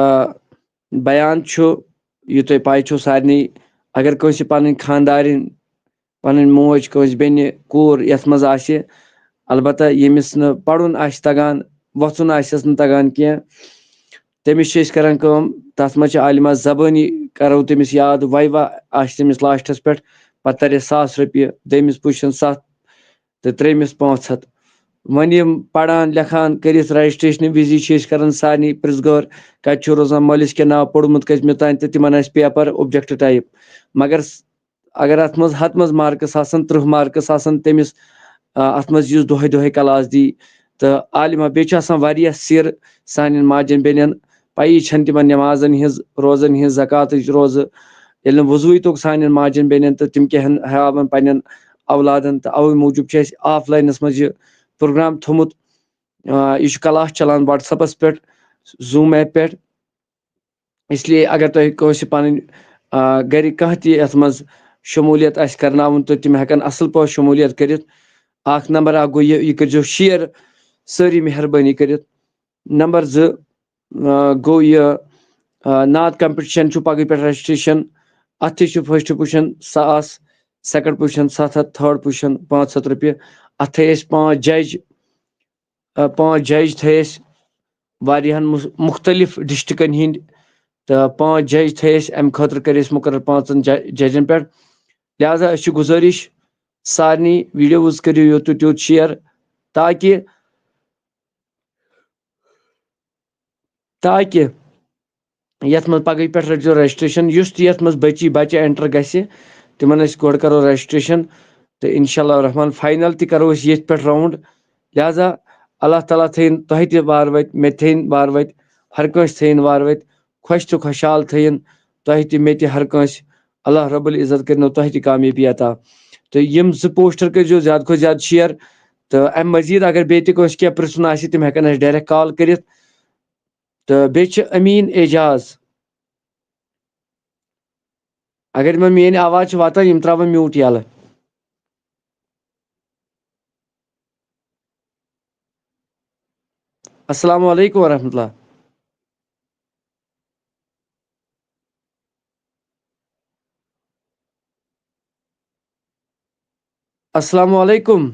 بیان چھُ، یہِ تۄہہِ پاے چھو سارنٕے، اگر کٲنٛسہِ پنٕنۍ خانٛدارِنۍ، پنٕنۍ موج، کٲنٛسہِ بیٚنہِ، کوٗر یتھ منٛز آسہِ، البتہ ییٚمِس نہٕ پرُن آسہِ تگان، وۄتھُن آسٮ۪س نہٕ تگان کینٛہہ، تٔمِس چھِ أسۍ کران کٲم، تتھ منٛز چھِ عالمہ زبٲنی کرو تٔمِس یاد، ویوہ آسہِ تٔمِس لاسٹس پٮ۪ٹھ، پتہٕ ترِ ساس رۄپیہِ، دوٚیمِس پُزِشن ستھ تہٕ ترٛیٚیمِس پانٛژھ ہتھ۔ وۄنۍ یِم پران لیکھان کٔرِتھ رجسٹریشن وِزِ چھِ أسۍ کران سارنٕے پرٛژھ غٲر، کتہِ چھُ روزان، مٲلِس کیٛاہ ناو، پوٚرمُت کٔژمہِ تام، تہٕ تِمن آسہِ پیپر اوبجیکٹ ٹایپ۔ مگر س-، اگر اتھ منٛز ہتھ منٛز مارکس آسن، ترٕٛہ مارکس آسن تٔمِس، آ، اتھ منٛز یُس دۄہے دۄہے کلاس دی، تہٕ عالمہ، بیٚیہِ چھِ آسان واریاہ سِر سانٮ۪ن ماجٮ۪ن بیٚنٮ۪ن، پَیی چھَنہٕ تِمن نٮ۪مازن ہٕنٛز، روزن ہٕنٛز، زکاتٕچ روزٕ، ییٚلہِ نہٕ وضوٗے توٚگ سانٮ۪ن ماجٮ۪ن بیٚنٮ۪ن تہٕ تِم کیٛاہ ہن ہاوَن پنٛنٮ۪ن اولادن۔ تہٕ اَوَے موٗجوٗب چھِ اَسہِ آف لاینَس منٛز یہِ پروگرام تھوٚمُت۔ آ، یہِ چھُ کلاس چلان WhatsApp-س پٮ۪ٹھ، Zoom ایپ پٮ۪ٹھ۔ اس لیے اگر تۄہہِ کٲنٛسہِ پنٕنۍ، آ، گرِ کانٛہہ تہِ یَتھ منٛز شموٗلیت آسہِ کرناوُن، تہٕ تِم ہٮ۪کن اَصٕل پٲٹھۍ شموٗلیت کٔرِتھ۔ اکھ نمبر اکھ گوٚو یہِ، یہِ کٔرۍزیو شِیر سٲری مہربٲنی کٔرِتھ۔ نمبر زٕ، آ، گوٚو یہِ، آ، نعت کمپٹیشن چھُ پگہٕے پٮ۪ٹھ رجسٹریشن۔ اَتھ تہِ چھُ فرسٹ پُزیشن ساس، سیکنڈ پُزیشن ستھ ہتھ، تھٲرڈ پُزیشن پانٛژھ ہتھ رۄپیہِ۔ اَتھ تھٲے اَسہِ پانٛژھ جج، آ، پانٛژھ جج تھٲے اَسہِ واریاہن مُس-، مُختٔلِف ڈسٹرکن ہٕنٛدۍ، تہٕ پانٛژھ جج تھٲے اَسہِ، اَمہِ خٲطرٕ کٔرۍ اَسہِ مُقرر پانٛژن جج-، ججن پٮ۪ٹھ۔ لہذا أسۍ چھِ گُزٲرِش، سارنٕے ویڈیوز کٔرِو یوٗت تہٕ تیوٗت شِیر، تاکہِ تاکہِ یَتھ منٛز پگہٕے پٮ۪ٹھ رٔٹۍزیو رجسٹریشن۔ یُس تہِ یَتھ منٛز بچی بچہِ انٹر گژھِ، تِمن أسۍ گۄڈٕ کرو رجسٹریشن، تہٕ انشاء اللہ الرحمن فاینل تہِ کرو أسۍ ییٚتھۍ پٮ۪ٹھ راؤنڈ۔ لہذا اللہ تعالیٰ تھٲیِن تۄہہِ تہِ وارٕ وَتہِ، مےٚ تہِ تھٲیِن وارٕ وَتہِ، ہر کٲنٛسہِ تھٲیِن وارٕ وَتہِ، خۄش تہٕ خۄشحال تھٲیِن تۄہہِ تہِ، مےٚ تہِ، ہر کٲنٛسہِ۔ اللہ رب العزت کٔرِنو تۄہہِ تہِ کامیٲبی عطا۔ تہٕ یِم زٕ پوسٹر کٔرۍزیو زیادٕ کھۄتہٕ زیادٕ شِیر۔ تہٕ اَمہِ مٔزیٖد اگر بیٚیہِ تہِ کٲنٛسہِ کینٛہہ پرٛژھُن آسہِ، تِم ہٮ۪کن اَسہِ ڈایریکٹ کال کٔرِتھ۔ تہٕ بیٚیہِ چھِ أمیٖن اعجاز۔ اگر یِمن میٛٲنۍ آواز چھِ واتان، یِم ترٛاوَن میوٗٹ یَلہٕ۔ السلام علیکم ورحمۃ اللہ۔ السلام علیکم۔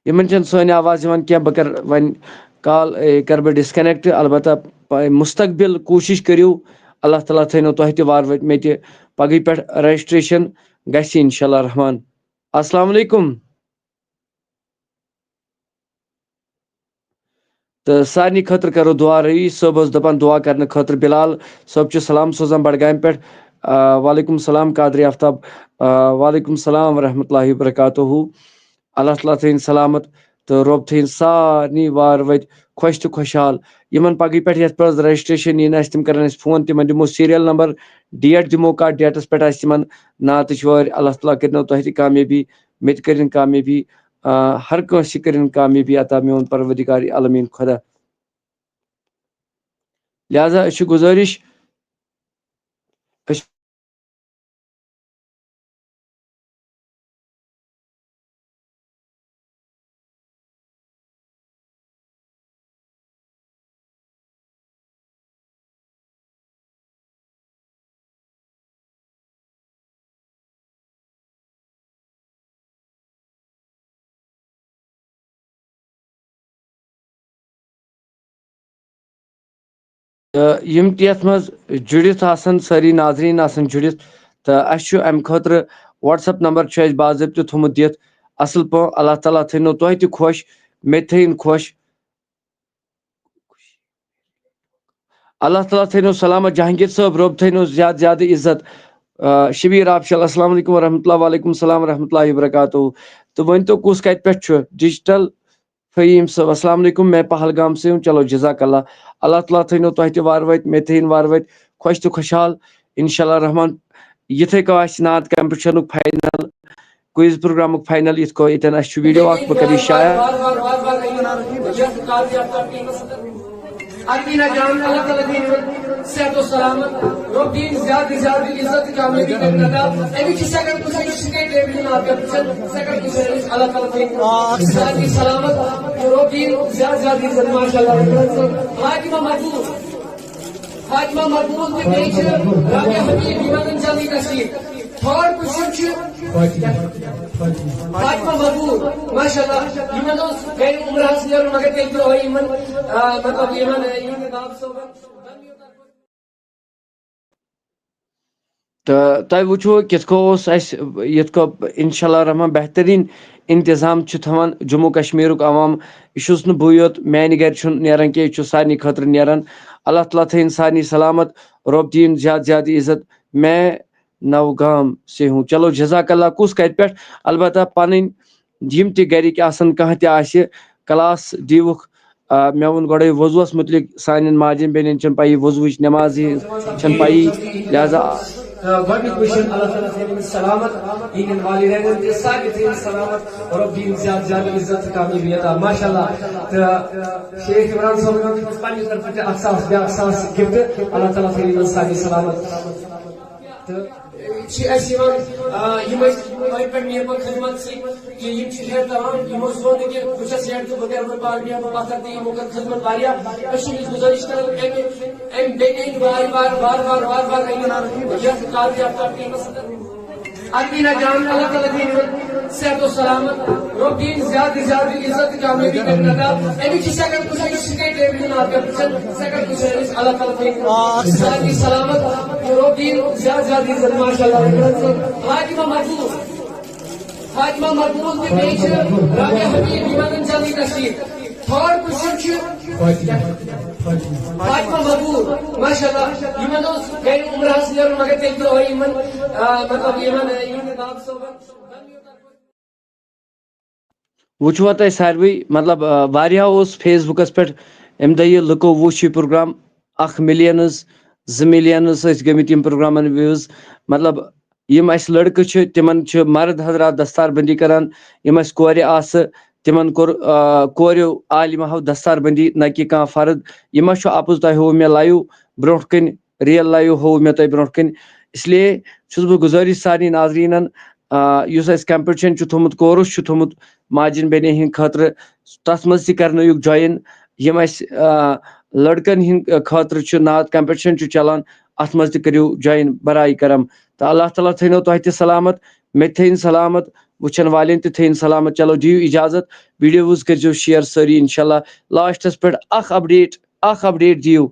یِمن چھَنہٕ سٲنۍ آواز یِوان کینٛہہ، بہٕ کَرٕ وۄنۍ کال، اے، کَرٕ بہٕ ڈسکنیکٹ۔ البتہ پ-، مستقبل کوٗشِش کٔرِو، اللہ تعالیٰ تھٲینو تۄہہِ تہِ وارٕ وٲتۍ، مےٚ تہِ۔ پگہٕے پٮ۪ٹھ رجسٹریشن گژھِ انشاء اللہ الرحمن۔ السلام علیکم۔ تہٕ سارنٕے خٲطرٕ کرو دُعا۔ رئیٖس صٲب اوس دَپان دُعا کرنہٕ خٲطرٕ۔ بِلال صٲب چھُ سلام سوزان بڈگامہِ پٮ۪ٹھ۔ آ، وعلیکم السلام قادری آفتاب۔ آ، وعلیکم السلام ورحمۃ اللہ وبرکاتہ۔ اللہ تعالیٰ تھٲیِن سلامت تہٕ رۄب تھٲیِن سارنٕے وارٕ وتہِ خۄش تہٕ خۄشحال۔ یِمن پگہٕے پٮ۪ٹھ یتھ پٮ۪ٹھ رجسٹریشن یِن آسہِ، تِم کرن أسۍ فون، تِمن دِمو سیریل نمبر، ڈیٹ دِمو، کتھ ڈیٹس پٮ۪ٹھ آسہِ تِمن نعتٕچ وٲرۍ۔ اللہ تعالیٰ کٔرِنو تۄہہِ تہِ کامیٲبی، مےٚ تہِ کٔرِن کامیٲبی۔ آ، ہر کٲنٛسہِ کٔرِن کامیٲبی عطا میون پروردگار عالمین خۄدا۔ لہذا أسۍ چھِ گُزٲرِش، أسۍ تہٕ یِم تہِ یَتھ منٛز جُڑِتھ آسَن، سٲری ناظریٖن آسَن جُڑِتھ، تہٕ اَسہِ چھُ اَمہِ خٲطرٕ WhatsApp نمبر چھُ اَسہِ باضٲبطہٕ تھوٚمُت دِتھ۔ اَصٕل پٲٹھۍ اللہ تعالیٰ تھٲینو تۄہہِ تہِ خۄش، مےٚ تہِ تھٲیِن خۄش۔ اللہ تعالیٰ تھٲینو سلامت جہانگیر صٲب، رۄب تھٲینو زیادٕ زیادٕ عزت۔ آ، شبیر آفشل، السلام علیکم ورحمۃ اللہ۔ وعلیکم السلام ورحمۃ اللہ وبرکاتہ۔ تہٕ ؤنۍ تو کُس کتہِ پٮ۪ٹھ چھُ؟ ڈیجیٹل فہیم صٲب، السلام علیکم، میں پہلگام سے ہوں۔ چلو جزاک اللہ، اللہ تعالیٰ تھٲینو تۄہہِ تہِ وارٕ وتہِ، مےٚ تھٲیِن وارٕ وتہِ خۄش تہٕ خۄشحال۔ انشاء اللہ الرحمن، یِتھے کٔنۍ آسہِ نعت کمپٹیشنُک فاینل، کوئز پروگرامُک فاینل، یِتھ کٔنۍ ییٚتٮ۪ن اَسہِ چھُ ویڈیو اکھ، بہٕ کرٕ یہِ شایع۔ ارمینا جان، اللہ تعالیٰ دِیِن صحت و سلامت، رۄب دِیِن زیادٕ زیادٕ عزت تہٕ کامیٲبی کرنہٕ عطا۔ اَمِچ چھِ سیکنڈ پُزیشن، سٹیٹ لیولہِ ہُنٛد اکھ پُزیشن، سیکنڈ پُزیشن أمِس اللہ تعالیٰ دِیِن زیادٕ سلامت، رۄب دِیِن زیادٕ زیادٕ عزت، ماشاء اللہ۔ فاطمہ مقبول، فاطمہ مقبول تہٕ بیٚیہِ چھِ رابعہ حبیب، یِمن ہُنٛد جلدی تشریف۔ تھٲرڈ پُزیشن چھِ فاطمہ مقبول، ماشاء اللہ۔ یِمن اوس گرِ عمرہس نیرُن، مگر تیٚلہِ تہِ آیہِ یِمن، آ، مطلب، یِمن، آ، یِمن نواب صٲبن۔ تہٕ تۄہہِ وٕچھو کِتھ کٔنۍ اوس اَسہِ، یِتھ کٔنۍ اِنشاء اللہ الرحمن بہتریٖن اِنتظام چھُ تھاوان جموں کشمیٖرُک عوام۔ یہِ چھُس نہٕ بٕے یوت، میٛانہِ گَرِ چھُنہٕ نیران کینٛہہ، یہِ چھُ سارنٕے خٲطرٕ نیران۔ اللہ تعالیٰ تھٲیِن سارنٕے سلامت، رۄب دِیِن زیادٕ زیادٕ عزت۔ میں نوگام سے ہوں۔ چلو جزاک اللہ۔ کُس کَتہِ پٮ۪ٹھ؟ البتہ پَنٕنۍ یِم تہِ گَرِکۍ آسَن، کانٛہہ تہِ آسہِ، کلاس دِیوُکھ۔ آ، مےٚ ووٚن گۄڈَے وضوٗوَس مُتعلِق، سانٮ۪ن ماجٮ۪ن بیٚنٮ۪ن چھَنہٕ پَیی، وضوٗوٕچ نٮ۪مازٕے چھَنہٕ پَیی، لہذا تہٕ گۄڈٕنیُک وٕچھُن اللہ تعالیٰ تھٲیِن سلامت، یِہِنٛدٮ۪ن والدینَن تہِ سارنٕے تھٲیِن سلامت، رۄب دِیِن زیادٕ زیادٕ عزت تہٕ کامیٲبی عطا۔ ماشاء اللہ۔ تہٕ شیخ عمران صٲبَن ہیوٚت پنٛنہِ طرفہٕ تہِ اَکھ ساس، بیٛاکھ ساس گِفٹ۔ اللہ تعالیٰ تھٲیِن یِمَن سارنٕے سلامت۔ تہٕ چھِ اَسہِ یِوان، آ، یِم ٲسۍ أتھۍ پٮ۪ٹھ نیپر خدمت سۭتۍ، کہِ یِم چھِ ہیٚتھ دَوان، یِمو سوٗنچ نہٕ کہِ بہٕ چھَس ہیٚتھ تہٕ بہٕ بیٚہمہٕ، بہٕ بیٚہمہٕ پَتھر تہِ، یِمو کٔر خدمت واریاہ۔ أسۍ چھِ أمِس گُزٲرِش کران، اَمہِ، اَمہِ بیٚیہِ أنۍ وارٕ وارٕ، وارٕ وارٕ، وارٕ وارٕ أنِن یَتھ کامیاب ٹیٖمَس اَندر۔ اَدمینہ جان، اللہ تعالیٰ دِیِن صحت و سلامت، رۄب دِیِن زیادٕ زیادٕ عزت تہٕ کامیٲبی کٔرِن عطا۔ اَمِچ چھِ سیکنڈ پُزیشن، سٹیٹ لیولہِ ہُنٛد اَکھ کَمپِٹیشن، سیکنڈ پُزیشن، اللہ تعالیٰ تھٲیِن سارنٕے سلامت، رۄب دِیِن زیادٕ زیادٕ عزت، ماشاء اللہ۔ فاطمہ مقبول۔ فاطمہ مقبول تہٕ بیٚیہِ چھِ رابعہ حبیب، یِمن ہُنٛد جلدی تشریٖف۔ تھٲرڈ پُزیشن چھِ فاطمہ مقبول، ماشاء اللہ۔ یِمن اوس گرِ عمرہس نیرُن، مگر تیٚلہِ تہِ آو یِمن، آ، مطلب، یِمن، آ، یِہنٛدِ باب صٲبن۔ وٕچھوا تۄہہِ ساروٕے، مطلب، آ، واریاہو اوس فیس بُکَس پٮ۪ٹھ اَمہِ دۄہ یہِ لُکو وٕچھ یہِ پروگرام، اَکھ مِلینٕز، زٕ مِلینٕز ٲسۍ گٔمٕتۍ یِم پروگرامَن وِوٕز۔ مطلب، یِم اَسہِ لٔڑکہٕ چھِ، تِمَن چھِ مرد حضرات دستار بندی کران، یِم اَسہِ کورِ آسہٕ، تِمَن کوٚر، آ، کوریو عالمہو دستار بندی، نہ کہِ کانٛہہ فرد۔ یہِ ما چھُ اَپُز؟ تۄہہِ ہوو مےٚ لایِو برونٛٹھ کَنہِ، ریل لایِو ہوو مےٚ تۄہہِ برونٛٹھ کَنہِ۔ اس لیے چھُس بہٕ گُزٲرِش سارنٕے ناظریٖنَن، آ، یُس اَسہِ کمپٹیشن چھُ تھوٚمُت، کورس چھُ تھوٚمُت ماجن بیٚنٮ۪ن ہٕنٛدِ خٲطرٕ، تَتھ منٛز تہِ کرنٲیِو جویِن۔ یِم اَسہِ، آ، لڑکن ہٕنٛدِ خٲطرٕ چھُ نعت کمپٹیشن چھُ چلان، اَتھ منٛز تہِ کٔرِو جویِن برائے کرم۔ تہٕ اللہ تعالیٰ تھٲینو تۄہہِ تہِ سلامت، مےٚ تہِ تھٲیِن سلامت، وٕچھن والٮ۪ن تہِ تھٲیِن سلامت۔ چلو دِیِو اجازت، ویڈیوز کٔرۍزیو شیئر سٲری انشاءاللہ۔ لاسٹس پٮ۪ٹھ اکھ اپڈیٹ، اکھ اپڈیٹ دِیِو،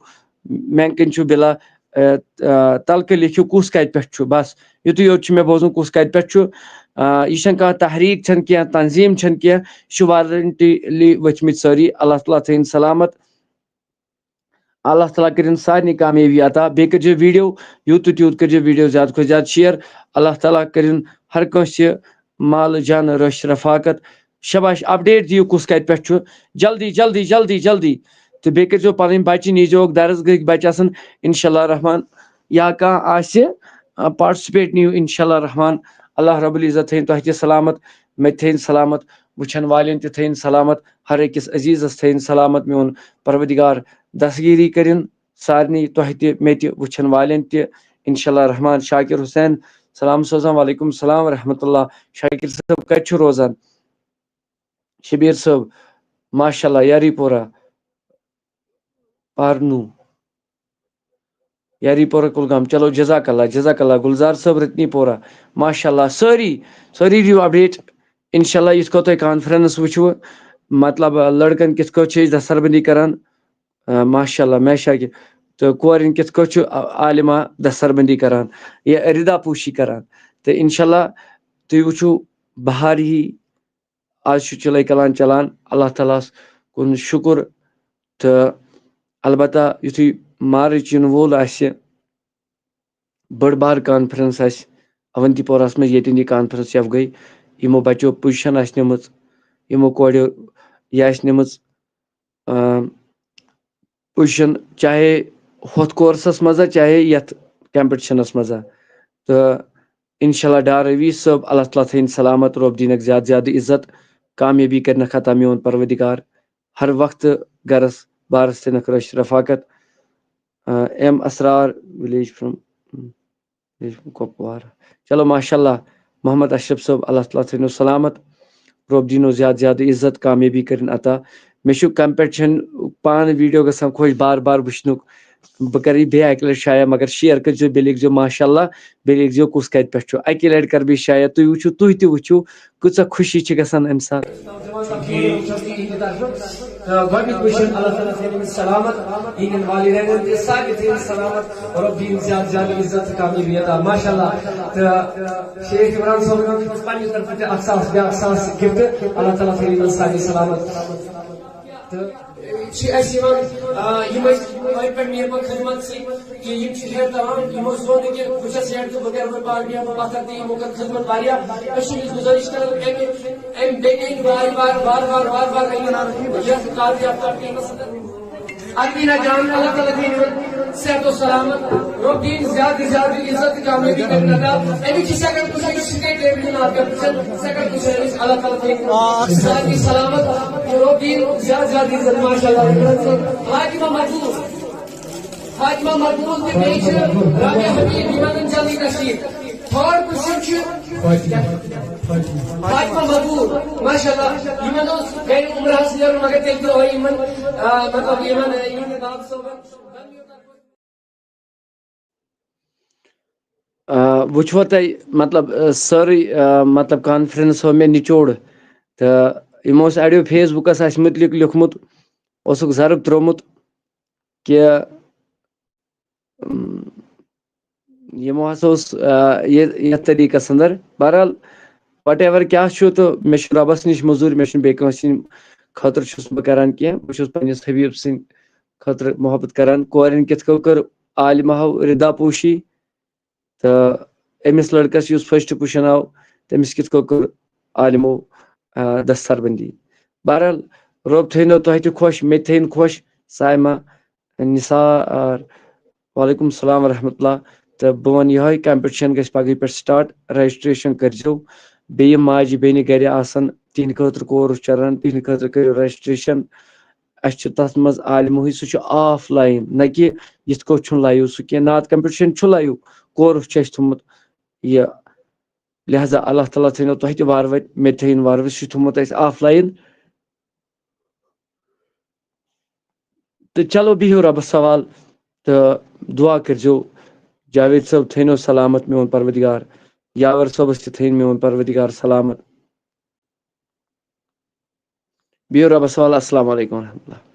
مےٚ کِنۍ چھُ بِلا، آ، آ، تلہٕ کٔنۍ لیکھِو کُس کتہِ پٮ۪ٹھ چھُ، بس یُتُے یوت چھُ مےٚ بوزُن کُس کتہِ پٮ۪ٹھ چھُ۔ آ، یہِ چھَنہٕ کانٛہہ تحریٖک، چھَنہٕ کینٛہہ تنظیٖم، چھَنہٕ کینٛہہ، یہِ چھُ والنٹلی ؤتھۍ مٕتۍ سٲری۔ اللہ تعالیٰ تھٲیِن سلامت، اللہ تعالیٰ کٔرِن سارنٕے کامیٲبی عطا۔ بیٚیہِ کٔرۍزیو ویڈیو، یوٗت تہٕ تیوٗت کٔرۍزیو ویڈیو زیادٕ کھۄتہٕ زیادٕ شیئر۔ اللہ تعالیٰ کٔرِن ہر کٲنٛسہِ مال جان رٲچھ رفاقت۔ شاباش، اپڈیٹ دِیِو کُس کتہِ پٮ۪ٹھ چھُ، جلدی جلدی جلدی جلدی۔ تہٕ بیٚیہِ کٔرۍزیو پنٕنۍ بچہِ نیٖزیوکھ، درس گٔہٕکۍ بچہِ آسن انشاءاللہ الرحمن، یا کانٛہہ آسہِ پارٹسپیٹ، نِیِو انشاءاللہ الرحمن۔ اللہ رب العزت تھٲیِن تۄہہِ تہِ سلامت، مےٚ تہِ تھٲیِن سلامت، وٕچھن والٮ۪ن تہِ تھٲیِن سلامت، ہر أکِس عزیزس تھٲیِن سلامت۔ میون پروردگار دستگیری کٔرِن سارنٕے، تۄہہِ تہِ، مےٚ تہِ، وٕچھن والٮ۪ن تہِ۔ انشاءاللہ الرحمن۔ شاکر حسین سلام سوزان، وعلیکم السلام ورحمۃ اللہ۔ شاکر صٲب کتہِ چھُ روزان؟ شبیر صٲب، ماشاءاللہ، یاری پورہ، پارنو، یاری پورہ کُلگام۔ چلو جزاک اللہ، جزاک اللہ۔ گلزار صٲب، رتنی پورہ، ماشاءاللہ۔ سٲری، سٲری دِیِو اپڈیٹ۔ انشاءاللہ یِتھ کٔنۍ تۄہہِ کانفرنس وٕچھوٕ، مطلب، لڑکن کِتھ کٔنۍ چھِ أسۍ دستربندی کران، آ، ماشاءاللہ، مےٚ شاکر۔ تہٕ کورٮ۪ن کِتھ کٔنۍ چھُ، آ، عالمہ دستربندی کران یا ردا پوشی کران۔ تہٕ انشاءاللہ تُہۍ وٕچھِو بہار ہی آز چھُ چِلَے کلان چلان، اللہ تعالیٰ ہَس کُن شُکُر۔ تہٕ البتہ یُتھُے مارٕچ یِنہٕ وول آسہِ، بٔڑ بار کانفرنس آسہِ اونتی پوراہَس منٛز، ییٚتٮ۪ن یہِ کانفرنس یَوٕ گٔے، یِمو بَچو پُزِشَن آسہِ نِمٕژ، یِمو کورٮ۪و یہِ آسہِ نِمٕژ، آ، پُزِشَن، چاہے ہُتھ کورسَس منٛز ہا، چاہے یَتھ کمپِٹِشَنَس منٛز ہا۔ تہٕ انشاءاللہ ڈار رویٖش صٲب، اللہ تعالیٰ تھٲیِن سلامت، رۄب دِنَکھ زیادٕ زیادٕ عزت، کامیٲبی کَرِنَکھ عطا میون پروردگار، ہر وقتہٕ گَرَس بارَس تھٲینَکھ رٲچھ رفاقت۔ آ، M Israr, village from, village from Kupwara. چلو ماشاءاللہ، محمد اشرف صٲب، اللہ تعالیٰ تھٲینو سلامت، رۄب دِنو زیادٕ زیادٕ عزت، کامیٲبی کٔرِن عطا۔ مےٚ چھُ کمپٹیشن پانہٕ ویڈیو گژھان خۄش بار بار وٕچھنُک۔ بہٕ کرٕ یہِ بیٚیہِ اکہِ لٹہِ شایع، مگر شیئر کٔرۍزیو، بیٚیہِ لیکھزیو ماشاءاللہ، بیٚیہِ لیکھزیو کُس کتہِ پٮ۪ٹھ چھُ۔ اکہِ لٹہِ کرٕ بہٕ یہِ شایع، تُہۍ وٕچھِو، تُہۍ تہِ وٕچھِو کۭژاہ خوشی چھِ گژھان امہِ ساتہٕ۔ تہٕ گۄڈٕنیُک کوسچن، اللہ تعالیٰ تھٲیِن أمِس سلامت، یِہِنٛدٮ۪ن والدینن تہِ سارنٕے تھٲیِن سلامت، رۄب دِیِن زیادٕ زیادٕ عزت تہٕ کامیٲبی عطا۔ ماشاء اللہ۔ تہٕ شیخ عمران صٲبن چھُ پننہِ طرفہٕ تہِ اکھ ساس، بیٛاکھ ساس گفٹ، اللہ تعالیٰ تھٲیِن یِمن سارنٕے سلامت۔ تہٕ چھِ اَسہِ یِوان، آ، یِم أسۍ أنٛدۍ پٔکۍ نیرٕ بہٕ خدمت سۭتۍ، کہِ یِم چھِ ہیٚتھ تران، یِمو سوٗنچ نہٕ کہِ بہٕ چھَس ہیٚتھ تہٕ بہٕ کَرٕ وۄنۍ پاکھ نیرٕ بہٕ پَتھر تہِ، یِمو کٔر خدمت واریاہ۔ أسۍ چھِ أمِس گُزٲرِش کران، أمۍ، أمۍ بیٚیہِ أنۍ وارٕ وارٕ، وارٕ وارٕ، وارٕ وارٕ أنِن یَتھ قابل افتاب ٹیٖمَس اندر۔ اَدمینہ جان، اللہ تعالیٰ دِیِن یِمَن صحت و سلامت، رۄب دِیِن زیادٕ زیادٕ عزت تہٕ کامیٲبی کَرنہٕ عطا۔ أمِس چھِ سیکنڈ پُزیشن، سٹیٹ لیولہِ ہُنٛد ناو کَرنہٕ سیکنڈ پُزیشن، أمِس اللہ تعالیٰ دِیِن زیادٕ سلامت، رۄب دِیِن زیادٕ زیادٕ عزت، ماشاء اللہ۔ فاطمہ مقبول۔ فاطمہ مقبول تہٕ بیٚیہِ چھِ رابعہ حبیب، یِمن ہُنٛد جلدی تشریٖف۔ تھٲرڈ پُزیشن چھِ فاطمہ مقبول، ماشاء اللہ۔ یِمن اوس گرِ عمرہس نیرُن، مگر تیٚلہِ تہِ آیہِ یِمن، آ، مطلب، یِمن، آ، یِمن ناب صٲبن۔ آ، وٕچھوا تۄہہِ، مطلب، آ، سٲرٕے، آ، مطلب، کانفرنس ہٲو مےٚ نچوڑ۔ تہٕ یِمو اوس اَڑیو فیس بُکس اَسہِ مُتعلِق لیوٗکھمُت، اوسُکھ ضرب ترٛوومُت کہِ یِمو ہسا اوس، آ، یہِ، یَتھ طریٖقس اندر۔ بہرحال، وٹ ایور کیٛاہ چھُ، تہٕ مےٚ چھُ رۄبس نِش موٚزوٗرۍ، مےٚ چھُنہٕ بیٚیہِ کٲنٛسہِ ہِنٛدِ خٲطرٕ چھُس نہٕ بہٕ کران کینٛہہ، بہٕ چھُس پننِس حبیب سٕنٛدِ خٲطرٕ محبت کران۔ کورٮ۪ن کِتھ کٔنۍ کٔر عالمہ ہو ردا پوشی، تہٕ أمِس لڑکس یُس فرسٹ پُزیشن آو، تٔمِس کِتھ کٔنۍ کٔر عالمو، آ، دستار بندی۔ بہرحال، رۄب تھٲینو تۄہہِ تہِ خۄش، مےٚ تہِ تھٲیِن خۄش۔ سایمہ نثار، وعلیکم السلام ورحمۃ اللہ۔ تہٕ بہٕ وَنہٕ یِہوٚے، کمپٹیشن گژھِ پگہٕے پٮ۪ٹھ سٹارٹ، رجسٹریشن کٔرۍزیو۔ بیٚیہِ ماجہِ بیٚنہِ گرِ آسن، تِہنٛدِ خٲطرٕ کورُس چران، تِہنٛدِ خٲطرٕ کٔرِو رجسٹریشن۔ اَسہِ چھُ تَتھ منٛز عالمٕے، سُہ چھُ آف لایِن، نہ کہِ یِتھ کٲٹھۍ چھُنہٕ لایِو سُہ کینٛہہ۔ نعت کمپٹیشن چھُ لایِو، کورُس چھُ اَسہِ تھوٚمُت یہِ۔ لہذا اللہ تعالیٰ تھٲینو تۄہہِ تہِ وارٕ وتہِ، مےٚ تہِ تھٲیِن وارٕ وتہِ، سُہ چھُ تھوٚمُت اَسہِ آف لایِن۔ تہٕ چلو، بِہِو رۄبَس حوال تہٕ دُعا کٔرۍزیو۔ جاوید صٲب تھٲینو سلامت میون پروردگار، یاور صٲبَس تہِ تھٲیِن میون پروردگار سلامت۔ بِہِو رۄبَس حوال۔ السلام علیکم ورحمۃ اللہ۔